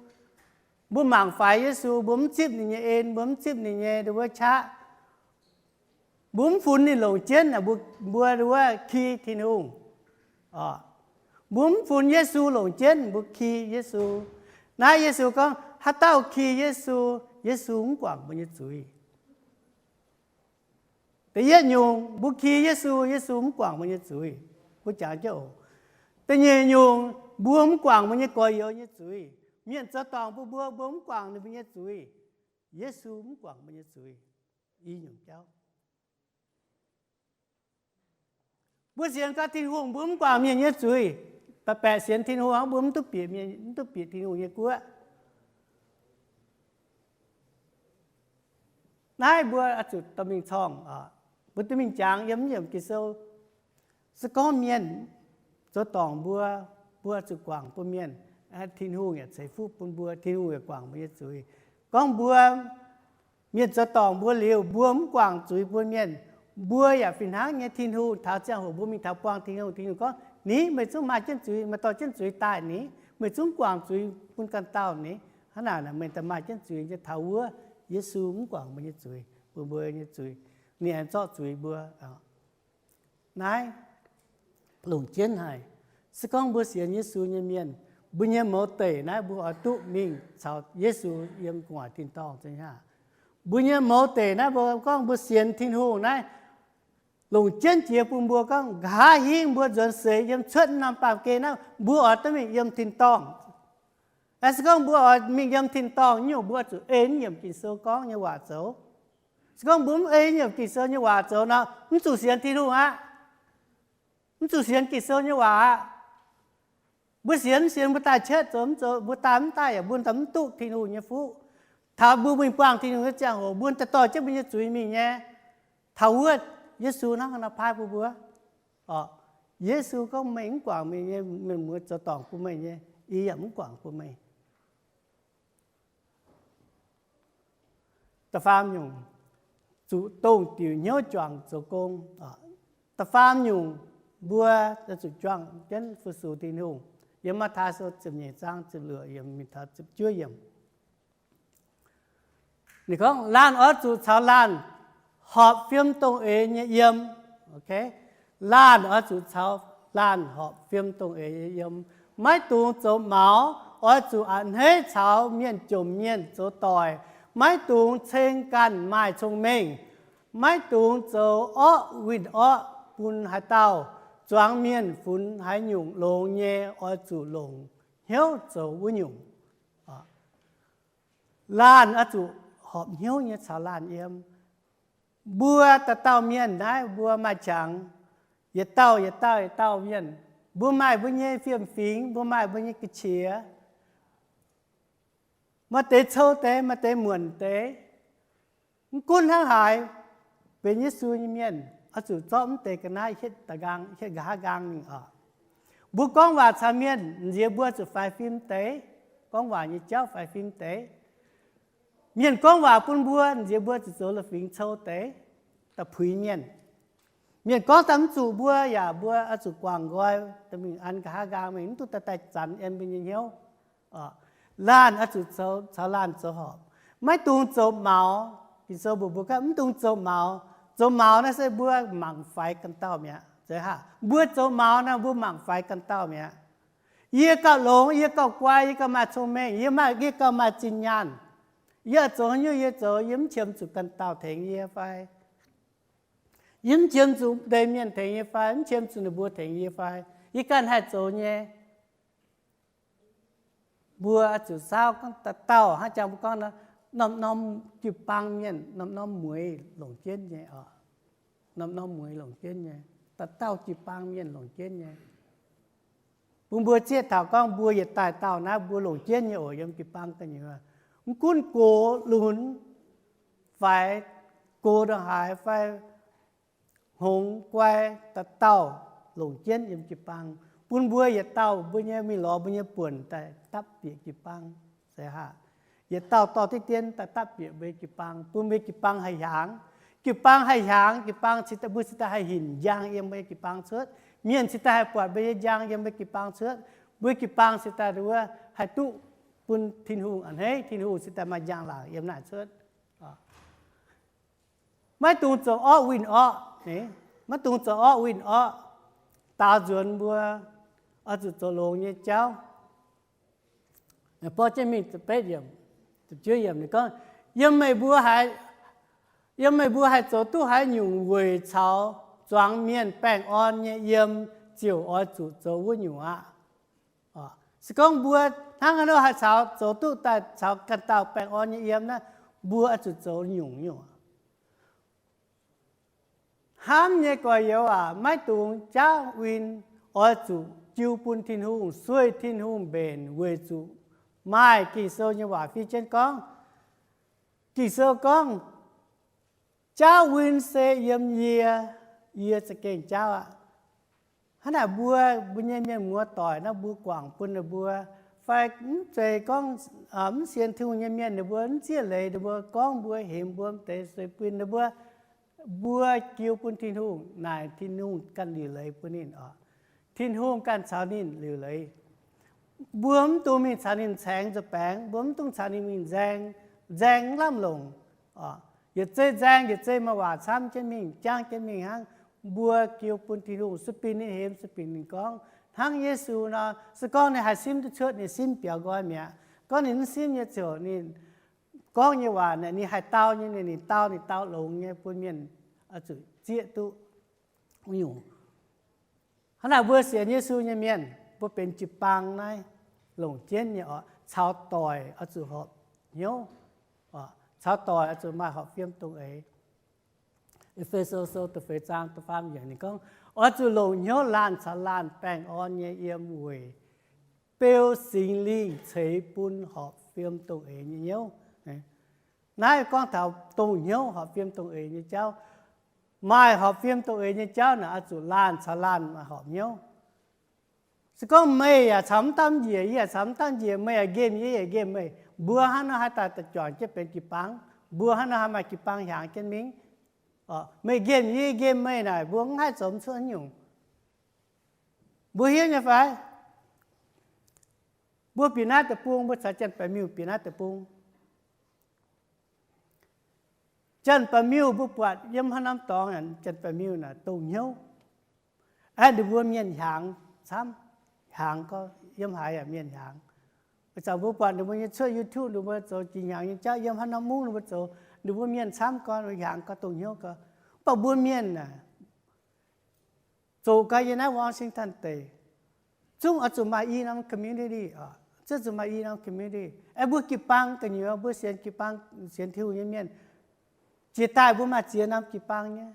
mbuo mangc faix Yesu, mbuo mv zipv ninh nyei en, mbuo mv zipv ninh nyei wuov qaqv, mbuo mv funx ninh longc jienv, mbuo, mbuo wuov ki Tin-Hungh. Mbuo mv funx Yesu longc jienv, mbuo ki Yesu. Naaiv Yesu gorngv, haaix dauh ki Yesu, Yesu mv guangc mbuo nyei zuiz. Da'yietv nyungc, mbuo ki Yesu, Yesu mv guangc mbuo nyei zuiz. Mbuo jangx jienv oc. Da'nyeic nyungc, mbuo mv guangc mbuo nyei gorx-youz nyei zuiz. Mienh zoux dorngc bun mbuo, mbuo mv guangc ninh mbuo nyei zuiz. Yesu mv guangc mbuo nyei zuiz. I nyungc jauv. Mbuo sienx gaax Tin-Hungh, mbuo mv guangc mienh nyei zuiz. Baeqc baeqc sienx Tin-Hungh, mbuo mv duqv bieqc mienh, mv duqv bieqc Tin-Hungh nyei guoqv. Naaiv mbuo oix zuqc dorh mingh corngh, mbuo dorh mingh jangx yiem mv yiemc Ging-Sou. Se gorngv mienh zoux dorngc mbuo, mbuo oix zuqc guangc bun mienh. Tin-Hungh yaac ceix fuqv bun mbuo, Tin-Hungh yaac guangc mbuo nyei zuiz. Gorngv mbuo mienh zoux dorngc mbuo liuz, mbuo mv guangc zuiz bun mienh, mbuo yaac fih hnangv nyei Tin-Hungh taux ziangh hoc mbuo mingh taux buangh Tin-Hungh, Tin-Hungh gorngv, Ni, meih zungv maaih jienv zuiz, meih dorh jienv zuiz daaih ni, meih zungv guangc zuiz bun ganh dauh ni. Hnangv naaic meih daaih maaih jienv zuiz nyei. Taux wuov Yesu mv guangc mbuo nyei zuiz, bun mbuo nyei zuiz, ninh aengx zorqv zuiz mbuo. Naaiv longc jienv haic. Se gorngv mbuo sienx Yesu nyei mienh, mbuo nyei mouz deic naaiv mbuo oix duqv mingh caux Yesu yiem gu'nguaaic tin-dorngh za'haav. Mbuo nyei mouz deic naaiv mbuo gorngv mbuo sienx Tin-Hungh naaiv, longc jienv jiex bun mbuo gorngv nqa'haav hingv mbuo nzuonx seix yiem cuotv norm baamh gen naaiv mbuo oix duqv mingh yiem tin-dorngh. Se gorngv mbuo oix mingh yiem tin-dorngh nyungc, mbuo zuqc ei naaiv yiemc Ging-Sou gorngv nyei waac zoux. Se gorngv mbuo mv ei naaiv yiemc Ging-Sou nyei waac zoux nor, mv zuqc sienx Tin-Hungh aqv. Mv zuqc sienx Ging-Sou nyei waac aqv. Mbuo sienx, sienx mbuo daaih cietv zoux, mv zoux mbuo daaih mv daaih yaac mbuo daaih mv duqv Tin-Hungh nyei fuqv. Taux mbuo mingh buangh Tin-Hungh nyei ziangh hoc mbuo daaih dorh jienv mbuo nyei zuiz mingh nyei. Taux wuov Yesu hnangv nor paaiv bun mbuo. Yesu gorngv, Meih mv guangc meih nyei mienh muoz zoux dorngc bun meih nyei, yie yaac mv guangc bun meih. Da'faam nyungc, zuqc dongh diuc hnyouv juangc zoux gong. Da'faam nyungc, mbuo zuqc juangc jienv fu-sux Tin-Hungh. Yiem Matv^taai Sou ziepc nyeic zaang ziepc luoqc yiemc mingh taux ziepc juov yiemc. Ninh gorngv laanh oix zuqc caux laanh horpc fiem dongh eix nyei yiem. Laanh oix zuqc caux laanh horpc fiem dongh eix nyei yiem. Maiv dungx zoux maux, oix zuqc a'hneiv caux mienh jomc mienh zoux doic. Maiv dungx ceng ganh maaih cong-mengh. Maiv dungx zoux orqv winh orqv bun haaix dauh. Zuangx mienh funx haaix nyungc longx nyei, oix zuqc longc hnyouv zoux wuov nyungc. Laanh oix zuqc horpc hnyouv nyei caux laanh yiem. Mbuo dauh dauh mienh naaiv mbuo maaih qangx, yietc dauh yietc dauh yietc dauh mienh, mbuo maaih mbuo nyei fiem-fingx, mbuo maaih mbuo nyei ga'qiex. Maaih deix cou deix, maaih deix muonc deix. Mv gunv hnangv haaix, benx Yesu nyei mienh oix zuqc zorqv mv deix ga'naaiv hietv nqa'haav nqaang mingh oc. Mbuo gorngv waac caux mienh, nziex mbuo zuqc faix fim deix. Gorngv waac nyei jauv faix fim deix. Mienh gorngv waac bun mbuo, nziex mbuo zuqc zoux la'fingx cou deix, da'puix mienh. Mienh gorngv daaih mv zuqc mbuo yaac mbuo oix zuqc guangc nqoi, mingh an nqa'haav nqaang mingh, mv duqv daaih daaih zanx yiem mbuo nyei hnyouv. Laanh oix zuqc caux laanh zoux horpc. Maiv dungx zoux maux. Ging-Sou mbuox mbuo gorngv mv dungx zoux maux. Zoux maux naaiv se mbuo mangc faix ganh dauh mi'aqv. Mbuo zoux maux naaiv mbuo mangc faix ganh dauh mi'aqv. Yie gauh longx, yie gauh guai, yie gauh maaih cong-mengh, yie maaih, yie gauh maaih zinh nyaanh. Yie zoux haaix nyungc yie zoux, yie mv qiemx zuqc ganh dauh tengx yie fai? Yie mv qiemx zuqc deix mienh tengx yie fai? Mv qiemx zuqc ninh mbuo tengx yie fai? Yie ganh haih zoux nyei. Mbuo zuqc saauv gorngv dauh dauh hnangv jangx mbuo gorngv nor, norm-norm jiu-baang mienh, norm-norm mueiz longc jienv nyei oc. Norm-norm mueiz longc jienv nyei. Dauh dauh jiu-baang mienh longc jienv nyei. Bun mbuo zieqv taux gorngv mbuo yietc daaih dauh naaiv mbuo longc jienv nyei oc yiem jiu-baang gu'nyuoz. Mv gunv gox lunx faix, gox ndongc haaix fai hngongx guai, dauh dauh longc jienv yiem jiu-baang. Bun mbuo yietc dauh mbuo nyei mingh lorz mbuo nyei buonc daaih dapv bieqc jiu-baang. Yietc dauh dorh diqv dien daaih dapv bieqc mbuo jiu-baang, bun mbuo jiu-baang haih hiaangx. Jiu-baang haih hiaangx, jiu-baang cingx daaih, mbuo cingx daaih haih hinc njang yiem mbuo jiu-baang cuotv. Mienh cingx daaih haih buatc mbuo nyei njang yiem mbuo jiu-baang cuotv. Mbuo jiu-baang cingx daaih wuov haih duqv bun Tin-Hungh a'hneiv, Tin-Hungh cingx daaih maaih njang-laangc yiem naaic cuotv. Maiv dungx zoux orqv winh orqv. Maiv dungx zoux orqv winh orqv. Daaux nzuonx mbuo oix zuqc zoux longx nyei jauv. Borqv jienv mingh betv yiemc, gorngv, yiem meih mbuo haiz, yiem meih mbuo haih zoux duqv haaix nyungc weic caux zuangx mienh baengh orn nyei yiem, ziouc oix zuqc zoux wuov nyungc aqv. Se gorngv mbuo hnangv haaix nor haih caux zoux duqv daaih caux ganh dauh baengh orn nyei yiem naaiv, mbuo oix zuqc zoux nyungc nyungc. Hnamv nyei gorx-youz aac, maiv dungx jaauv win, oix zuqc jiu bun Tin-Hungh, sueih Tin-Hungh mbenc weic zuqc maaih Ging-Sou nyei waac fiev jienv gorngv. Ging-Sou gorngv, jaauv win se yiem yie, yie za'gengh jaauv aqv. Hnangv naaic mbuo, mbuo nyei mienh muoz doic naaiv mbuo guangc bun ninh mbuo Fai mv zeiz gorngv mv sienx Tin-Hungh nyei mienh ninh mbuo mv zieqv leiz, ninh mbuo gorngv mbuo hemx mbuo mv deix sueih buin ninh mbuo, mbuo jiu bun Tin-Hungh naaic, Tin-Hungh ganh liuc leiz bun ninh oc. Tin-Hungh ganh caux ninh liuc leiz. Mbuo mv dungx mingh caux ninh caengx nzoih baengx, mbuo mv dungx caux ninh mingh nzaeng, nzaeng lamh longc. Yietc zei nzaeng yietc zei maaih waac camv jienv mingh, jangv jienv mingh hnangv. Mbuo jiu bun Tin-Hungh, sueih binc ninh hemx, sueih binc ninh gorngv. Hnangv Yesu nor, se gorngv ninh haih simv duqv cuotv, ninh simv biaux nqoi mi'aqv. Gorngv ninh mv simv nyei ziouc ninh gorngv nyei waac naaic ninh haih dau nyei, ninh dau, ninh dau longx nyei bun mienh oix zuqc zieqv duqv nyungc. Hnangv naaic mbuo sienx Yesu nyei mienh, mbuo benx jiu-baang naaiv longc jienv nyei oc, caux doic oix zuqc horpc hnyouv, caux doic oix zuqc maaih horpc fiem dongh eix. E^fe^so Sou da'feix zaang da'faam yiemc ninh gorngv, oix zuqc longc hnyouv laanh caux laanh baengh orn nyei yiem weic beu Singx Lingh ceix bun horpc fiem dongh eix nyei hnyouv. Naaiv gorngv taux dongh hnyouv, horpc fiem dongh eix nyei jauv. Maaih horpc fiem dongh eix nyei jauv naaic oix zuqc laanh caux laanh maaih horpc hnyouv. Se gorngv meih yaac caux mv dauh njiec, yie yaac caux mv dauh njiec, meih yaac nqemh yie, yie yaac nqemh meih, mbuo hnangv nor haih daaih da'juangc jienv benx jiu-baang? Mbuo hnangv nor haih maaih jiu-baang hiaangx jienv mingh? Meih nqemh yie, yie nqemh meih naaic, mbuo mv haih zoux mv cuotv haaix nyungc. Mbuo hiuv nyei fai? Mbuo bieqc naaiv deic-bung, mbuo caux Janx-Baeqc Miuh bieqc naaiv deic-bung. Janx-Baeqc Miuh mbuo buatc yiem haaix norm dorngx, Janx-Baeqc Miuh naaic dongh hnyouv. Aeqv, ninh mbuo mienh hiaangx camv, hiaangx gorngv yiem haaix yaac mienh hiaangx. Ih zanc mbuo buatc ninh mbuo nyei cuotv YouTube, ninh mbuo zoux jiex hnyangx nyei jauv, yiem haaix norm mungv ninh mbuo zoux, ninh mbuo mienh camv gorn, hiaangx gorn, dongh hnyouv gorn. Mv baac mbuo mienh aah, zoqc gau yiem naaiv Washington State, zungv oix zuqc maaih i norm community oc, zungv zuqc maaih i norm community. Aeqv, mbuo jiu-baang gu'nyuoz, mbuo sienx jiu-baang, sienx Tin-Hungh nyei mienh, jiex daaih mbuo maaih ziex norm jiu-baang nyei.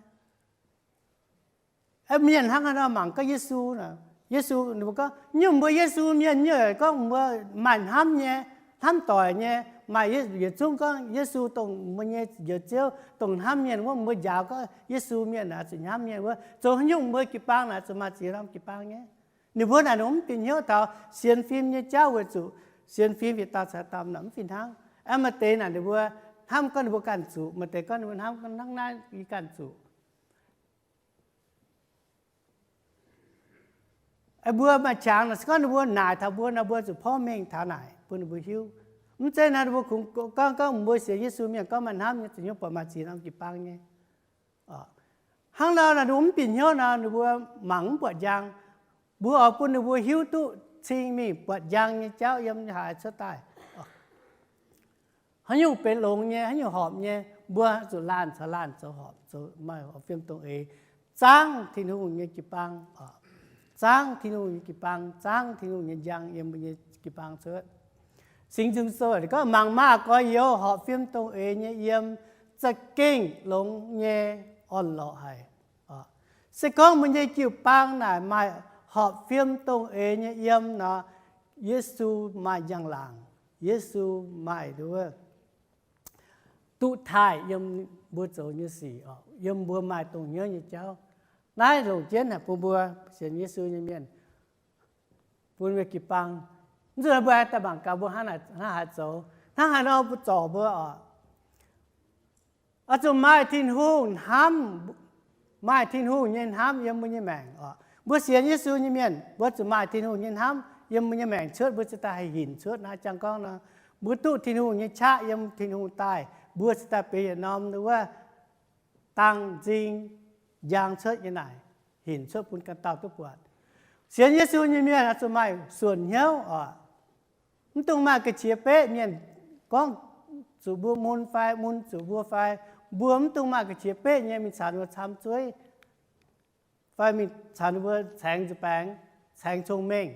Aeqv, mienh hnangv haaix nor mangc gorngv Yesu naaic, Yesu ninh mbuo gorngv nyungc mbuo Yesu mienh nyei, gorngv mbuo maaih hnamv nyei, hnamv doic nyei, maaih yietc zungv gorngv Yesu dongh mbuo nyei Njoux Ziouv, dongh hnamv mienh wuov. Mbuo njaaux gorngv Yesu mienh naaic zuqc hnamv mienh wuov. Zoux haaix nyungc mbuo jiu-baang naaic zuqc maaih ziex norm jiu-baang nyei? Ninh mbuo naaic ninh mv bieqc hnyouv taux sienx fim nyei jauv weic zuqc sienx fim yietc dauh caux dauh naaic mv fih hnangv. Aeqv, maaih deix naaic ninh mbuo hnamv gorngv ninh mbuo ganh zuqc, maaih deix gorngv ninh mbuo hnamv hnangv naaiv yie ganh zuqc. Aeqv, mbuo maaih qangx naaic, se gorngv ninh mbuo naaic taux mbuo nor, mbuo zuqc porv mengh taux naaic bun ninh mbuo hiuv. Mv zeiz naaic ninh mbuo kungx gorngv, gorngv mbuo sienx Yesu mienh gorngv maaih hnamv nyei, zuqc hnyouv buatc maaih ziex norm jiu-baang nyei. Hnangv nor naaic ninh mbuo mv bieqc hnyouv nor, ninh mbuo mangc mv buatc njang. Mbuo oix bun ninh mbuo hiuv duqv cing mingh buatc njang nyei jauv yiem haaix cuotv daaih, haaix nyungc benx longx nyei, haaix nyungc horpc nyei, mbuo zuqc laanh caux laanh zoux horpc, zoux maaih horpc fiem dongh eix, zaangv Tin-Hungh nyei jiu-baang, zaangv Tin-Hungh nyei jiu-baang, zaangv Tin-Hungh nyei njang yiem mbuo nyei jiu-baang cuotv. Singx Nzung Sou gorngv, mangc maah! Gorx-youz horpc fiem dongh eix nyei yiem za'gengh longx nyei orn-lorqc haic. Se gorngv mbuo nyei jiu-baang naaic maaih horpc fiem dongh eix nyei yiem nor, Yesu maaih njang-laangc, Yesu maaih nduov duqv taaih yiem mbuo zoux nyei sic, yiem mbuo maaih dongh hnyouv nyei jauv. Naaiv longc jienv naaic bun mbuo sienx Yesu nyei mienh, bun mbuo jiu-baang, mv zuqc mbuo daaih mangc gaax mbuo hnangv haaix zoux, hnangv haaix nor mbuo zorc mbuo oc. Oix zuqc maaih Tin-Hungh hnamv, maaih Tin-Hungh nyei hnamv yiem mbuo nyei maengc oc. Mbuo sienx Yesu nyei mienh, mbuo zuqc maaih Tin-Hungh nyei hnamv yiem mbuo nyei maengc cuotv, mbuo cingx daaih haih hinc cuotv naaiv jangx gorngv nor, mbuo duqv Tin-Hungh nyei qaqv yiem Tin-Hungh daaih, mbuo cingx daaih benx yietc norm wuov dang nzing njang cuotv nyei naaic, hinc cuotv bun ganh dauh duqv buatc. Sienx Yesu nyei mienh oix zuqc maaih suonc hnyouv oc. Mv dungx maaih ga'qiex beqv mienh gorngv zuqc mbuo mun fai mun zuqc mbuo fai, mbuo mv dungx maaih ga'qiex beqv nyei mingh caux ninh mbuo camv zueiv, fai mingh caux ninh mbuo caengx nzuih baengx, caengx cong-mengh.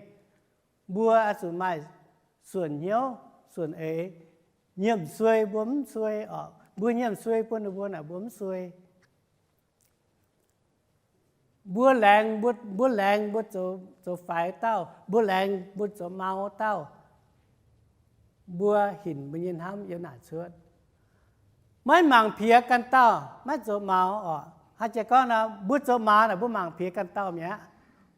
Mbuo oix zuqc maaih suonc hnyouv, suonc eix. Nyiemc suei mbuo mv suei oc. Mbuo nyiemc suei bun ninh mbuo naaic mbuo mv suei. Mbuo laengz, mbuo, mbuo laengz mbuo zoux, zoux faix dauh, mbuo laengz mbuo zoux mau dauh, mbuo hinc mbuo nyei hnamv yiem naaic cuotv. Maiv mangc piex ganh dauh, maiv zoux maux oc. Haaix jiex gorngv nor, mbuo zoux maux naaic mbuo mangc piex ganh dauh mi'aqv.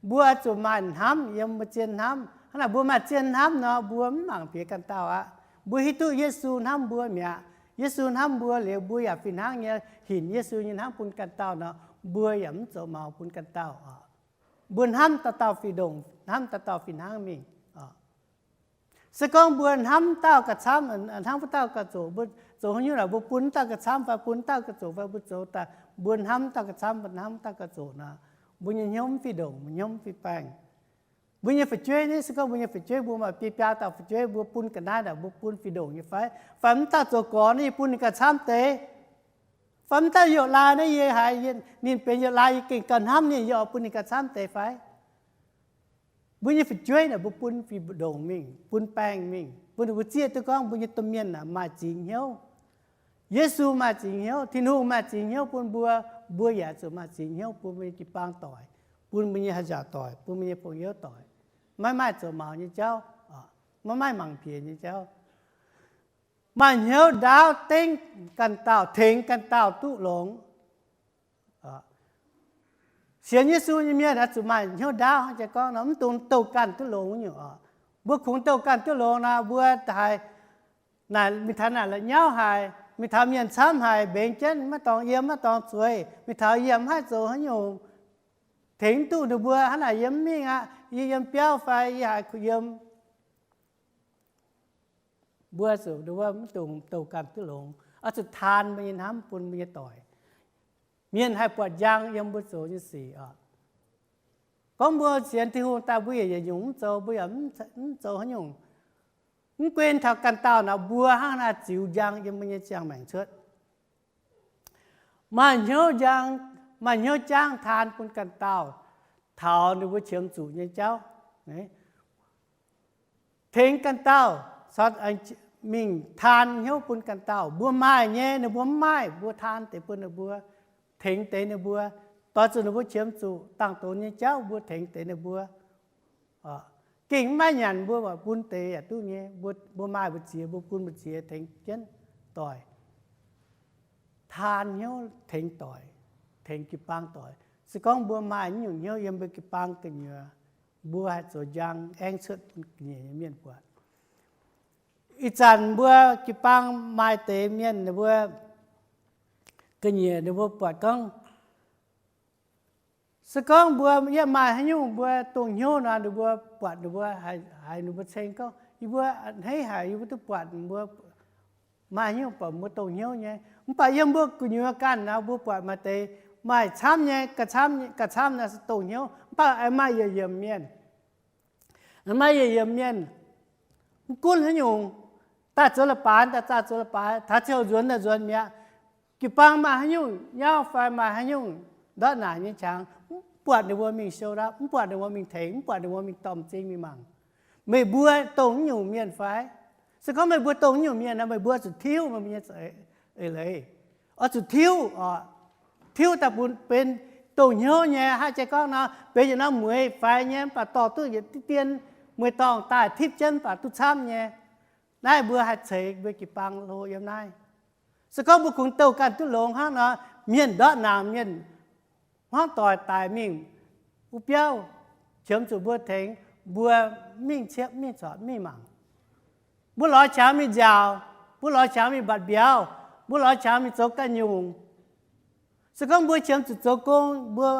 Mbuo oix zuqc maaih hnamv yiem mbuo zien hnamv, Hnangv naaic mbuo maaih zienh hnamv nor, mbuo mv mangc piex ganh dauh aqv. Mbuo hiuv duqv Yesu hnamv mbuo mi'aqv. Yesu hnamv mbuo liuz, mbuo yaac fih hnangv nyei hinc Yesu nyei hnamv bun ganh dauh nor, mbuo yaac mv zoux maux bun ganh dauh oc. Mbuo hnamv dauh dauh fih ndongc, hnamv dauh dauh fih hnangv mingh. Se gorngv mbuo hnamv dauh gauh camv, hnamv wuov dauh gauh zoqc, mbuo zoux haaix nyungc naaic mbuo bun dauh gauh camv fai bun dauh gauh zoqc fai mbuo zoux daaih mbuo hnamv dauh gauh camv, mbuo hnamv dauh gauh zoqc nor, mbuo nyei hnyouv mv fih ndongc, mbuo hnyouv mv fih baengh. Mbuo nyei fu'jueiv naaiv, se gorngv mbuo nyei fu'jueiv mbuo maaih biei biaa dauh fu'jueiv, mbuo bun ga'naaiv naaic mbuo bun fih ndongc nyei fai? Fai mv dauh zoux gorx naaiv yie bun ninh gauh camv deix? Fai mv dauh youh laai naaiv yie haiz ninh benx youh laai yie gengh gauh hnamv ninh, yie oix bun ninh gauh camv deix fai? Mbuo nyei fu'jueiv naaic mbuo bun fih ndongc mingh, bun baengh mingh, bun ninh mbuo zieqv duqv gorngv mbuo nyei domh mienh naaic maaih zingx hnyouv. Yesu maaih zingx hnyouv, Tin-Hungh maaih zingx hnyouv bun mbuo, mbuo yaac zuqc maaih zingx hnyouv bun mbuo nyei jiu-baang doic, bun mbuo nyei haih nziaauc doic, bun mbuo nyei pong youv doic. Maiv maaih zoux maux nyei jauv, maiv maaih mangc piex nyei jauv. Maaih hnyouv ndaauv dengv ganh dauh, tengx ganh dauh duqv longx. Sienx Yesu nyei mienh oix zuqc maaih hnyouv ndaauv hnangv jiex gorngv nor, mv dungx douh ganh duqv longx nyungc oc. Mbuo kungx douh ganh duqv longx nor, mbuo haiz naaic mingh taux naaic la'nyauv haic, mingh taux mienh camv haic, mbengx jienv maiv dorngx yiem maiv dorngx zueiz, mingh taux yiem mv haih zoux haaix nyungc, tengx duqv ninh mbuo hnangv naaic yie mv mingh aqv, yie yiem biauv fai yie haiz kuh yiem. Mbuo zuqc mv dungx douh ganh duqv longx, oix zuqc taan mbuo nyei hnamv bun mbuo nyei doic. Mienh haih buatc njang yiem mbuo zoux nyei sic oc. Gorngv mbuo sienx Tin-Hungh daaih mbuo yaac yietc nyungc mv zoux, mbuo yaac mv zoux haaix nyungc. Mv gunv taux ganh dauh nor, mbuo hnangv naaic ziux njang yiem mbuo nyei ziangh maengc cuotv. Maaih hnyouv njang, maaih hnyouv jangv taan bun ganh dauh taux ninh mbuo qiemx zuqc nyei jauv. Tengx ganh dauh, mingh taan hnyouv bun ganh dauh. Mbuo maaih nyei ninh mbuo mv maaih, mbuo taan deix bun ninh mbuo, tengx deix ninh mbuo. Doix zuqc ninh mbuo qiemx zuqc dangh donx nyei jauv, mbuo tengx deix ninh mbuo. Gengh mv maaih nyanc mbuo bun deix yaac duqv nyei. Mbuo maaih mbu'ziex mbuo bun mbu'ziex tengx jienv doic. Taan hnyouv tengx doic, tengx jiu-baang doic. Se gorngv mbuo maaih nyungc hnyouv yiem mbuo jiu-baang gu'nyuoz, mbuo haih zoux njang aengv cuotv bun ga'nyiec nyei mienh buatc. Ih zanc mbuo jiu-baang maaih deix mienh ninh mbuo ga'nyiec ninh mbuo buatc gorngv, se gorngv mbuo yiem maaih haaix nyungc mbuo dongh hnyouv nor, ninh mbuo buatc ninh mbuo haiz ninh mbuo ceng gorngv, yie mbuo a'hneiv haic, yie mbuo duqv buatc mbuo maaih haaix nyungc buatc mbuo dongh hnyouv nyei. Mv baac yiem mbuo gu'nyuoz ganh nor, mbuo buatc maaih deix maaih camv nyei, gauh camv nor se dongh hnyouv, mv baac maaih yietc yiemc mienh maaih yietc yiemc mienh, mv gunv haaix nyungc, daaih zoux leiz-baaix daaih, daaih zoux leiz-baaix, taux ziangh hoc nzuonx daaih nzuonx mi'aqv. Jiu-baang maaih haaix nyungc nyauv fai maaih haaix nyungc ndortv naanc nyei qangx, mv buatc ninh mbuo mingh show up, mv buatc ninh mbuo mingh tengx, mv buatc ninh mbuo mingh dorh m'zing mingh mangc. Meih mbuo dongh nyungc mienh fai? Se gorngv meih mbuo dongh nyungc mienh nor, meih mbuo zuqc tiuv meih mbuo nyei eix leiz. Oix zuqc tiuv oc. Tiuv daaih bun benx dongh hnyouv nyei. Haaix jiex gorngv nor, benx yietc norm mueiz faix nyei, mv baac dorh duqv yietc diqv dien mueiz-dorngh daaih tipv jienv, mv baac duqv camv nyei. Naaiv mbuo haih ceix mbuo jiu-baang hlo yiem naaiv. Se gorngv mbuo kungx douh ganh duqv longx hnangv nor, mienh ndortv naanc, mienh hmuangv doic daic mingh wuov biauv, qiemx zuqc mbuo tengx mbuo mingh ciepv, mingh corc, mingh mangc. Mbuo lorz qangx mingh nziaauc, mbuo lorz qangx mingh mbatc mbiauz, mbuo lorz qangx mingh zoux ganh nyungc. Se gorngv mbuo qiemx zuqc zoux gong, mbuo,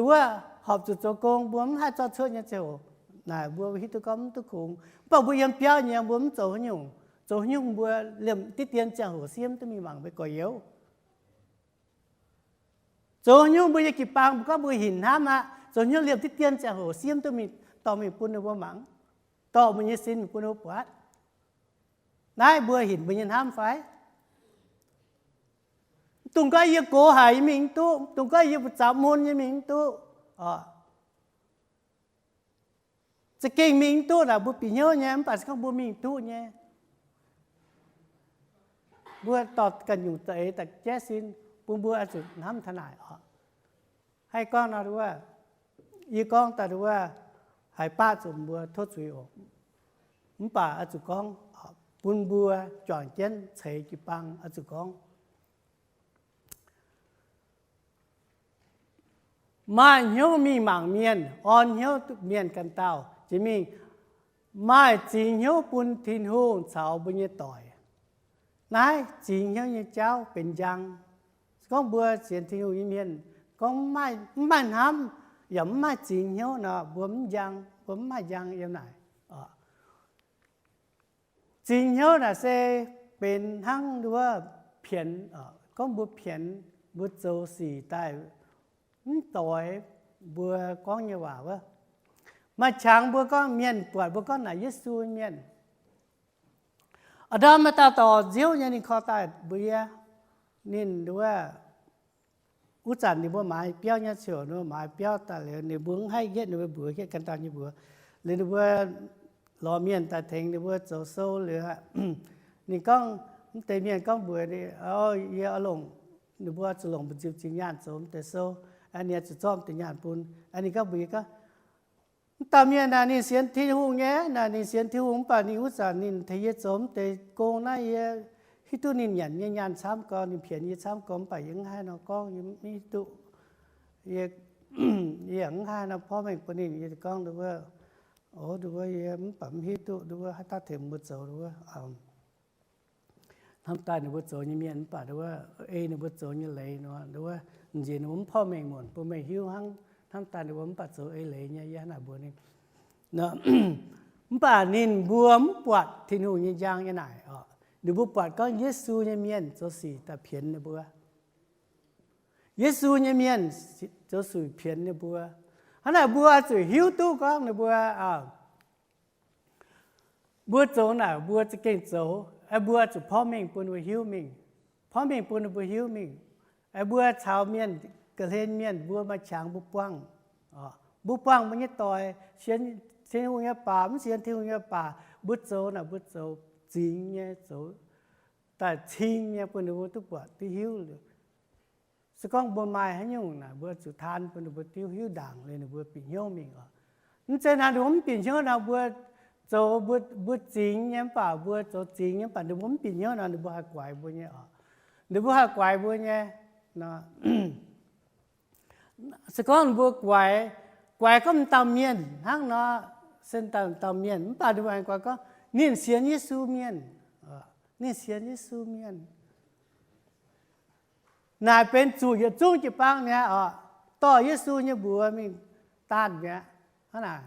wuov, horpc zuqc zoux gong, mbuo mv haih zorqv cuotv nyei ziangh hoc, naaic mbuo hiuv duqv gorngv mv duqv kungx. Mv baac mbuo yiem biauv nyei, mbuo mv zoux haaix nyungc. Zoux haaix nyungc mbuo liemh diqv dien ziangh hoc siev duqv mingh mangc mbuo gorx-youz. Zoux haaix nyungc mbuo nyei jiu-baang mbuo gorngv mbuo hinc hnamv aqv, zoux haaix nyungc liemh diqv dien ziangh hoc siev duqv mingh dorh mingh bun ninh mbuo mangc, dorh mbuo nyei sin mingh bun ninh mbuo buatc. Naaiv mbuo hinc mbuo nyei hnamv fai? Mv dungx gorngv yie gox haic yie mingh mv duqv, mv dungx gorngv yie mbuo zaux mun yie mingh mv duqv. Za'gengh mingh mv duqv naaic mbuo bieqc hnyouv nyei, mv baac se gorngv mbuo mingh duqv nyei, mbuo dorh ganh nyungc za'eix daaih jaiv sin, bun mbuo oix zuqc hnamv taux naaic oc. Haih gorngv nor wuov, yie gorngv daaih wuov, haiz baqv zuqc mbuo tov zuiz oc. Mv baac oix zuqc gorngv bun mbuo juangc jienv ceix jiu-baang oix zuqc gorngv maaih hnyouv mingh mangc mienh, orn hnyouv mienh ganh dauh, jiex mingh Maaih zingx hnyouv bun Tin-Hungh caux mbuo nyei doic. Naaiv zingx hnyouv nyei jauv benx njang. Se gorngv mbuo sienx Tin-Hungh nyei mienh gorngv mv maaih hnamv yaac mv maaih zingx hnyouv nor, mbuo mv njang, mbuo mv maaih njang yiem naaic. Zingx hnyouv naaic se benx hnangv nduov pienx. Gorngv mbuo pienx, mbuo zoux sic daaih mv doix mbuo gorngv nyei waac wuov. Maaih qangx mbuo gorngv mienh buatc mbuo gorngv naaic Yesu mienh. A'ndorm maaih dauh dorc nziouv nyei ninh korv daaih mbuox yie, ninh nduov wuov zanc ninh mbuo maaiz biauv nyei ziouc, ninh mbuo maaiz biauv daaih liuz ninh mbuo mv haih yietv, ninh mbuo mbuox yietv ganh dauh nyei mbuox. Liuz ninh mbuo lorz mienh daaih tengx ninh mbuo zoux sou liuz, ninh gorngv, mv deix mienh gorngv mbuox ninh, yie oix longc, ninh mbuo zuqc longc mbu'nziu zingx nyaanh zoux mv deix sou, ninh oix zuqc zorqv mv deix nyaanh bun. Ninh gorngv mbuox yie gorngv, mv dauh mienh naaic ninh sienx Tin-Hungh nyei, naaic ninh sienx Tin-Hungh mv baac ninh wuov zanc ninh tengx yie zoux mv deix gong naaiv, yie hiuv duqv ninh nyanc nyei nyaanh camv gorx, ninh pienx yie camv gorx, mv baac yie mv haih nor gorngv, yie mv hiuv duqv. Yie, yie yaac mv haih nor porv mengh bun ninh. Yie gorngv nduov, o, nduov yie mv baac mv hiuv duqv nduov haaix dauh tengx mbuo zoux nduov. Hnamv daaih ninh mbuo zoux nyei mienh mv baac nduov ei ninh mbuo zoux nyei leiz nor, nduov nziex ninh mbuo mv porv mengh muonc bun meih hiuv hnangv. Hnamv daaih ninh mbuo mv baac zoux eix leiz nyei, yie hnangv naaic mbuox ninh. Mv baac ninh mbuo mv buatc Tin-Hungh nyei njang nyei naaic oc. Ninh mbuo buatc gorngv Yesu nyei mienh zoux sic daaih pienx ninh mbuo. Yesu nyei mienh zoux sic pienx ninh mbuo. Hnangv naaic mbuo zuqc hiuv duqv gorngv ninh mbuo, mbuo zoux naaic mbuo za'gengh zoux, mbuo zuqc porv mengh bun ninh mbuo hiuv mingh. Porv mengh bun ninh mbuo hiuv mingh. Mbuo caux mienh, ga'hlen mienh mbuo maaih qangx mbuo buangh. Mbuo buangh mbuo nyei doic, sienx Tin-Hungh nyei baac mv sienx Tin-Hungh nyei baac, mbuo zoux naaic mbuo zoux zingx nyei, zoux daaih cing nyei bun ninh mbuo duqv buatc duqv hiuv. Se gorngv mbuo maaih haaix nyungc naaic mbuo zuqc taan bun ninh mbuo duqv hiuv ndaangc liuz ninh mbuo bieqc hnyouv mingh oc. Mv zeiz naaic ninh mbuo mv bieqc hnyouv nor mbuo zoux, mbuo zingx nyei mv baac mbuo zoux zingx nyei mv baac ninh mbuo mv bieqc hnyouv nor ninh mbuo haih guaix mbuo nyei oc. Ninh mbuo haih guaix mbuo nyei. Se gorngv ninh mbuo guaix, guaix gorngv m'dauh mienh hnangv nor, se dauh mienh mv baac ninh mbuo aengx guaix gorngv ninh sienx Yesu mienh. Ninh sienx Yesu mienh. Naaic benx zuqc yietc zungv jiu-baang mi'aqv oc. Dorh Yesu nyei mbuox mingh daanh mi'aqv. Hnangv naaic,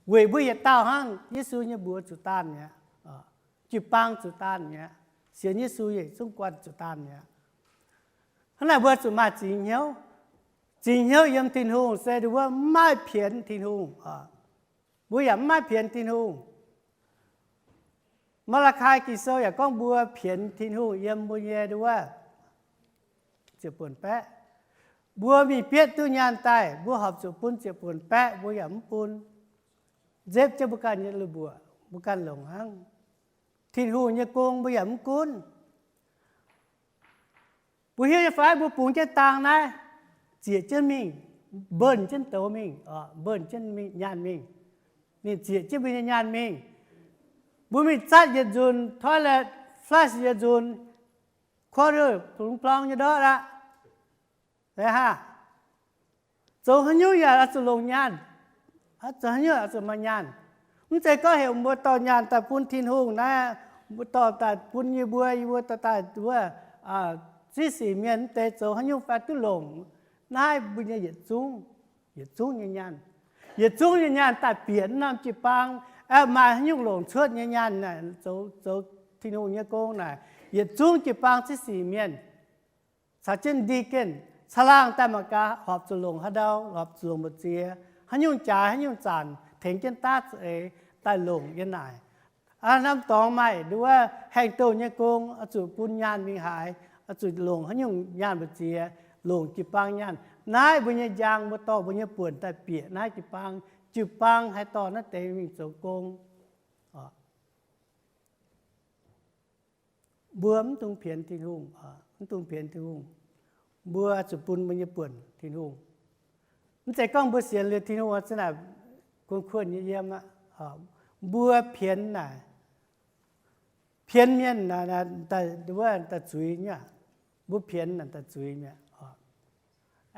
weic mbuo yietc dauh hnangv, Yesu nyei mbuox zuqc daanh mi'aqv. Jiu-baang zuqc daanh mi'aqv. Sienx Yesu yietc zungv guanh zuqc daanh mi'aqv. Hnangv naaic mbuo zuqc maaih zingx hnyouv. Zingx hnyouv yiem Tin-Hungh se nduov mv maaih pienx Tin-Hungh. Mbuo yaac mv maaih pienx Tin-Hungh. Maa^laa^kai Ging-Sou yaac gorngv mbuo pienx Tin-Hungh yiem mbuo nyei nduov ziepc buonc baeqv. Mbuo mingh bietv duqv nyaanh daaih, mbuo horpc zuqc bun ziepc buonc baeqv, mbuo yaac mv bun. Nzepv jienv mbuo ganh nyei lui-mbuoqc, mbuo ganh longc hnangv. Tin-Hungh nyei gong mbuo yaac mv gunv. Mbuo hiuv nyei fai mbuo bungx jienv dang naaiv, zieqc jienv mingh, mbuonx jienv douz mingh, mbuonx jienv nyaanh mingh. Ninh zieqc jienv mbuo nyei nyaanh mingh. Mbuo mingh zatv yietc nzunc toilet, flush yietc nzunc, quarter, dungx blong nyei ndortv aqv. Aa, zoux haaix nyungc yaac oix zuqc longc nyaanh. Zoux haaix nyungc oix zuqc maaih nyaanh. Mv zeiz gorngv heuc mbuo dorh nyaanh daaih bun Tin-Hungh naaiv, mbuo dorh daaih bun yie mbuo, yie mbuo dorh daaih wuov, ziqv sic mienh mv deix zoux haaix nyungc fai duqv longc. Naaiv mbuo nyei yietc zungv, yietc zungv nyei nyaanh. Yietc zungv nyei nyaanh daaih bieqc norm jiu-baang, maaih haaix nyungc longc cuotv nyei nyaanh naaic, zoux, zoux Tin-Hungh nyei gong naaic, yietc zungv jiu-baang ziqv sic mienh caux jienv deacon caangh laangh daaih mangc gaax horpc zuqc longc haaix ndau, horpc zuqc longc mbu'ziex, haaix nyungc jaaix, haaix nyungc zanc, tengx jienv daav za'eix daaih longc yiem naaic. Norm dorngx maaih nduov haengh douh nyei gong, oix zuqc bun nyaanh mingh haaix, oix zuqc longc haaix nyungc nyaanh mbu'ziex, longc jiu-baang nyaanh. Naaiv mbuo nyei njang, mbuo dorh mbuo nyei buonc daaih bieqc naaiv jiu-baang, jiu-baang haih dorh naaiv deix mingh zoux gong. Mbuo mv dungx pienx Tin-Hungh, mv dungx pienx Tin-Hungh. Mbuo zuqc bun mbuo nyei buonc Tin-Hungh. Mv zeiz gorngv mbuo sienx liuz Tin-Hungh aqv, za'naaic kuonx-kuonx nyei yiem aqv. Mbuo pienx naaic, pienx mienh naaic, wuov daaih zuiz nyei aqv. Mbuo pienx naaic daaih zuiz mi'aqv.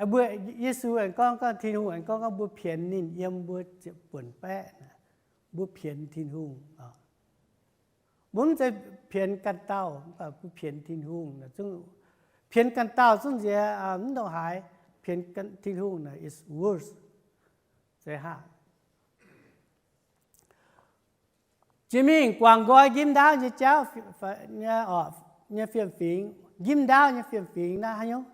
Mbuo, Yesu aengx gorngv, gorngv Tin-Hungh aengx gorngv, gorngv mbuo pienx ninh yiem mbuo ziepc buonc baeqv naaic. mbuo pienx Tin-Hungh. Mbuo mv zeiz pienx ganh dauh, mv baac mbuo pienx Tin-Hungh. Pienx ganh dauh zungv nziex mv ndongc haaix, pienx Tin-Hungh naaic is worse. Zeiz haac. Jiex mingh guangc nqoi njimv ndaauv nyei jauv, nyei fiem-fingx, njimv ndaauv nyei fiem-fingx naaiv haaix nyungc?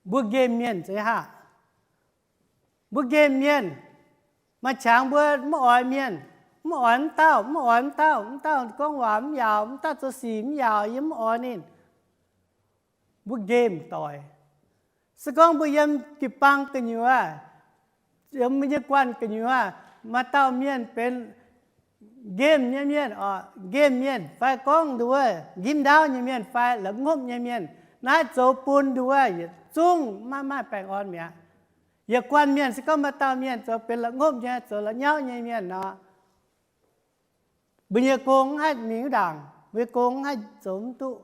Mbuo nqemh mienh zeiz haac. Mbuo nqemh mienh, maaih qangx mbuo mv oix mienh, mv oix mv dauh, mv oix mv dauh, mv dauh gorngv waac mv yaauc, mv dauh zoux sic mv yaauc, yie mv oix ninh. Mbuo nqemh doic. Se gorngv mbuo yiem jiu-baang gu'nyuoz, yiem mbuo nyei guanh gu'nyuoz, maaih dauh mienh benx nqemh nyei mienh, nqemh mienh fai gorngv nduov njimv ndaauv nyei mienh fai la'ngopv nyei mienh, naaiv zoux bun nduov yietc zungv maiv maaih baengh orn mi'aqv. Yietc guanh mienh se gorngv maaih dauh mienh zoux benx la'ngopv nyei, zoux la'nyauv nyei mienh nor, mbuo nyei gong mv haih mingh wuov ndaangc, mbuo nyei gong mv haih zoux mv duqv.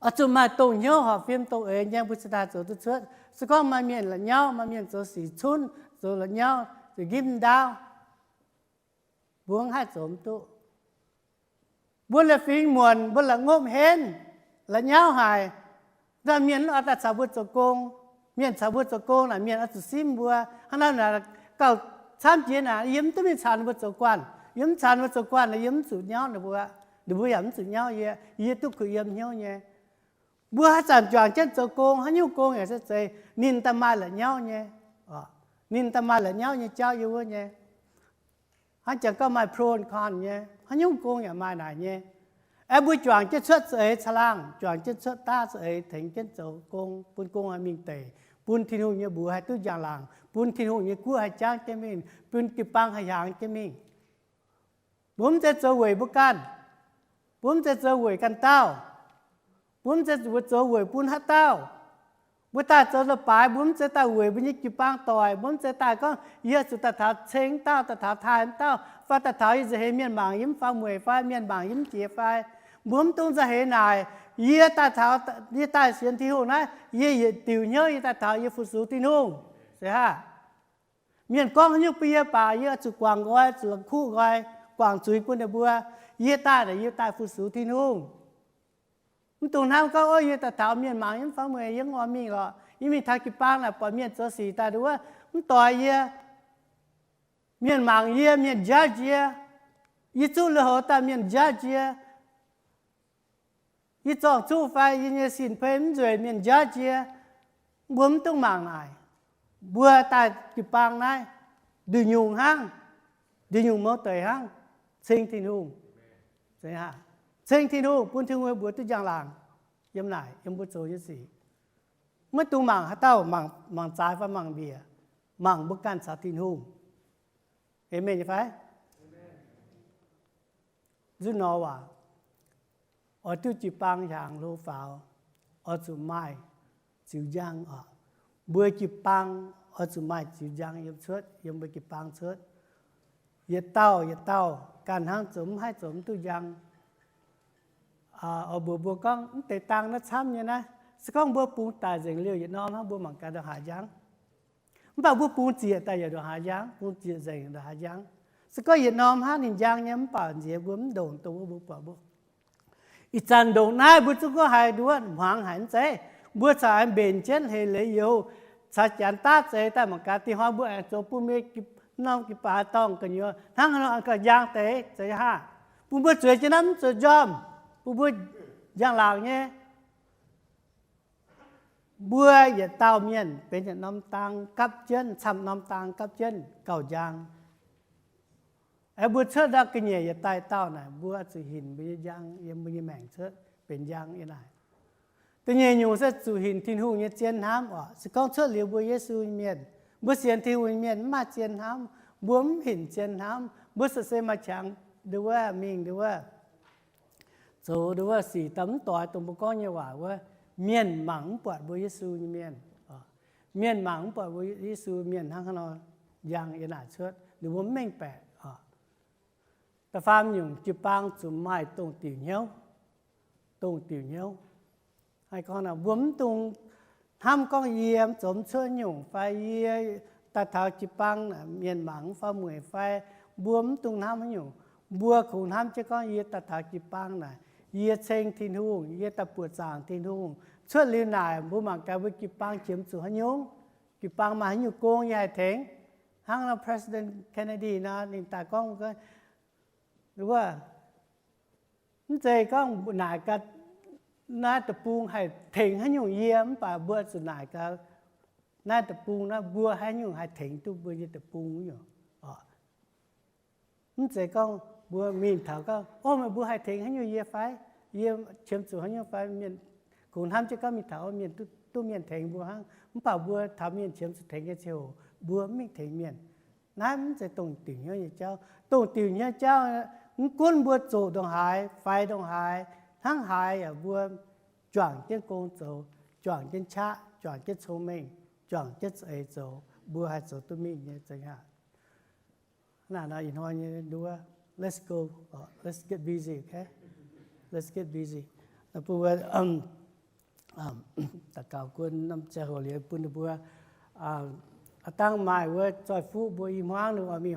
Oix zuqc maaih dongh hnyouv horpc fim dongh eix nyei mbuo cingx daaih zoux duqv cuotv. Se gorngv maaih mienh la'nyauv, maaih mienh zoux sic cunv, zoux la'nyauv, zoux njimv ndaauv, mbuo mv haih zoux mv duqv. Mbuo la'fingx muonc, mbuo la'ngopv henv, la'nyauv haic, mienh mv oix daaih caux mbuo zoux gong. Mienh caux mbuo zoux gong naaic, mienh oix zuqc simv mbuo. Hnangv naaic, gauh camv jiex naaic, yie mv duqv mingh caux ninh mbuo zoux guanh. Yie mv caux ninh mbuo zoux guanh, yie mv zuqc nyauv ninh mbuo, ninh mbuo yaac mv zuqc nyauv yie. Yie duqv kuh yiem hnyouv nyei. Mbuo haaix zanc juangc jienv zoux gong, haaix nyungc gong yaac se zeiz ninh daaih maaih la'nyauv nyei. Ninh daaih maaih la'nyauv nyei jauv yiem wuov nyei. Hnangv jangx gorngv maaih pro con nyei, haaix nyungc gong yaac maaih naaic nyei. Aeqv, mbuo juangc jienv cuotv za'eix caangh laangh, juangc jienv cuotv daav za'eix tengx jienv zoux gong, bun gong haih mingh deic, bun Tin-Hungh nyei mbuox haih duqv njang-laangc, bun Tin-Hungh nyei guoqv haih jangv jienv mingh, bun jiu-baang haih hiaangx jienv mingh. Mbuo mv zeiz zoux weic mbuo ganh. Mbuo mv zeiz zoux weic ganh dauh. Mbuo mv zeiz zoux weic bun haaix dauh. Mbuo daaih zoux leiz-baaix, mbuo mv zeiz daaih weic mbuo nyei jiu-baang doic. Mbuo mv zeiz daaih gorngv, yie zuqc daaih taux ceng dauh, daaih taux taaih dauh, fai daaih taux yie nza'heix mienh mangc yie mv faaux mueic fai mienh mangc yie mv jiex fai. Mbuo mv dungx nza'heix naaic, yie daaih taux, yie daaih sienx Tin-Hungh naaiv, yie yietc diuc hnyouv yie daaih taux yie fu-sux Tin-Hungh. Zeiz haac. Mienh gorngv haaix nyungc bun yie baac yie zuqc guangc nqoi, zuqc la'kuqv nqoi, guangc zuiz bun ninh mbuo. Yie daaih naaic yie daaih fu-sux Tin-Hungh. Mv dungx hnamv gorngv, ov, yie daaih taux mienh mangc yie mv faaux mueic, yie mv oix mingh lorqc, yie mingh taux jiu-baang naaic buatc mienh zoux sic daaih nduov, mv doix yie. Mienh mangc yie, mienh judge yie. Yie zuqv lui-houx daaih mienh judge yie. Yie zorng-zuqv fai yie nyei sin-pei mv nzueic mienh judge yie. Mbuo mv dungx mangc naaic. Mbuo daaih jiu-baang naaiv, nduqc nyungc hnangv, nduqc nyungc mouz deic hnangv, ceng Tin-Hungh. Ceng Tin-Hungh, bun Tin-Hungh mbuox duqv njang-laangc yiem naaic, yiem mbuo zoux nyei sic. Maiv dungx mangc haaix dauh, mangc zaaix fai mangc mbiec, mangc mbuo ganh caux Tin-Hungh. Aamen nyei fai? Nzunc nor waac, oix duqv jiu-baang hiaangx hlo faaux, oix zuqc maaih ziux njang oc. Mbuo jiu-baang oix zuqc maaih ziux njang yiem cuotv, yiem mbuo jiu-baang cuotv. Yietc dauh yietc dauh ganh hnangv zoux mv haih zoux mv duqv njang. Oix mbuox mbuo gorngv mv deix dang naaiv camv nyei naaiv, se gorngv mbuo bungx daic nzengc liuz yietc norm hnangv mbuo mangc gaax ndongc haaix njang. Mv baac mbuo bungx zieqc daaih yaac ndongc haaix njang, bungx zieqc nzengc ndongc haaix njang. Se gorngv yietc norm hnangv ninh njang nyei mv baac nziex mbuo mv ndongc dongh wuov mbuo buatc mbuo. Ih zanc ndongc naaiv mbuo zungv gorngv haiz nduov hmuangx haic mv zeiz. Mbuo corc aengx mbenc jienv heix leiz youz caux janx daav zeix daaih mangc gaax dih hnoi mbuo aengx zoux bun mbuo norm jiu-baang dorngh gu'nyuoz hnangv haaix nor gauh njang deix zeiz haav. Bun mbuo zueiz jienv naaiv mv zuqc njormh, bun mbuo njang-laangc nyei. Mbuo yietc dauh mienh benx yietc norm dang gapv jienv, camv norm dang gapv jienv gauh njang. Aengx mbuo cuotv ndau ga'nyiec yietc daaih dauh naaic, mbuo zuqc hinc mbuo nyei njang yiem mbuo nyei maengc cuotv benx njang yiem naaic. Da'nyeic nyungc se zuqc hinc Tin-Hungh nyei zien hnamv oc. Se gorngv cuotv liuz mbuo Yesu nyei mienh, mbuo sienx Tin-Hungh nyei mienh mv maaih zien hnamv, mbuo mv hinc zien hnamv, mbuo se se maaih qangx nduov mingh nduov zoux nduov sic daaih mv doix dongh mbuo gorngv nyei waac wuov, mienh mangc mv buatc mbuo Yesu nyei mienh. Mienh mangc mv buatc mbuo Yesu mienh hnangv haaix nor njang yiem naaic cuotv, ninh mbuo mv mengh baeqc oc. Da'faam nyungc, jiu-baang zuqc maaih dongh diuc hnyouv, dongh diuc hnyouv. Haih gorngv mbuo mv dungx hnamv gorngv yie zoux mv cuotv nyungc fai yie daaih taux jiu-baang naaic, mienh mangc mv faaux mueic fai mbuo mv dungx hnamv haaix nyungc. Mbuo kungx hnamv jienv gorngv, yie daaih taux jiu-baang naaic, yie ceng Tin-Hungh, yie daaih buoqc zaangc Tin-Hungh. Cuotv liuz naaic mbuo mangc gaax mbuo jiu-baang qiemx zuqc haaix nyungc, jiu-baang maaih haaix nyungc gong yie haih tengx. Hnangv nor President Kennedy nor ninh daaih gorngv, wuov, mv zeiz gorngv naaic gaax naaiv deic-bung haih tengx haaix nyungc yie, mv baac mbuo zuqc naaic gaax naaiv deic-bung naaiv mbuo haaix nyungc haih tengx duqv mbuo nyei deic-bung nyungc. Mv zeiz gorngv mbuo mingh taux gorngv, o, meih mbuo haih tengx haaix nyungc yie fai? Yie qiemx zuqc haaix nyungc fai? Mienh kungx hnamv jienv gorngv mingh taux mienh duqv, duqv mienh tengx mbuo hnangv. Mv baac mbuo taux mienh qiemx zuqc tengx nyei ziangh hoc, mbuo mv mingh tengx mienh. Naaiv mv zeiz dongh diuc hnyouv nyei jauv. Dongh diuc hnyouv jauv, mv gunv mbuo zoqc ndongc haaix, faix ndongc haaix, hnangv haaix yaac mbuo juangc jienv gong zoux, juangc jienv qaqv, juangc jienv cong-mengh, juangc jienv za'eix zoux, mbuo haih zoux duqv mingh nyei zengc aqv. Naaiv nor ih hnoi nyei nduov, let's go, let's get busy, okay? Let's get busy. Bun mbuo daux gaux guon norm ziangh hoc liuz bun ninh mbuo, aa, dangh maaih wuov zoih fuqv mbuo i hmuangv ninh oix mingh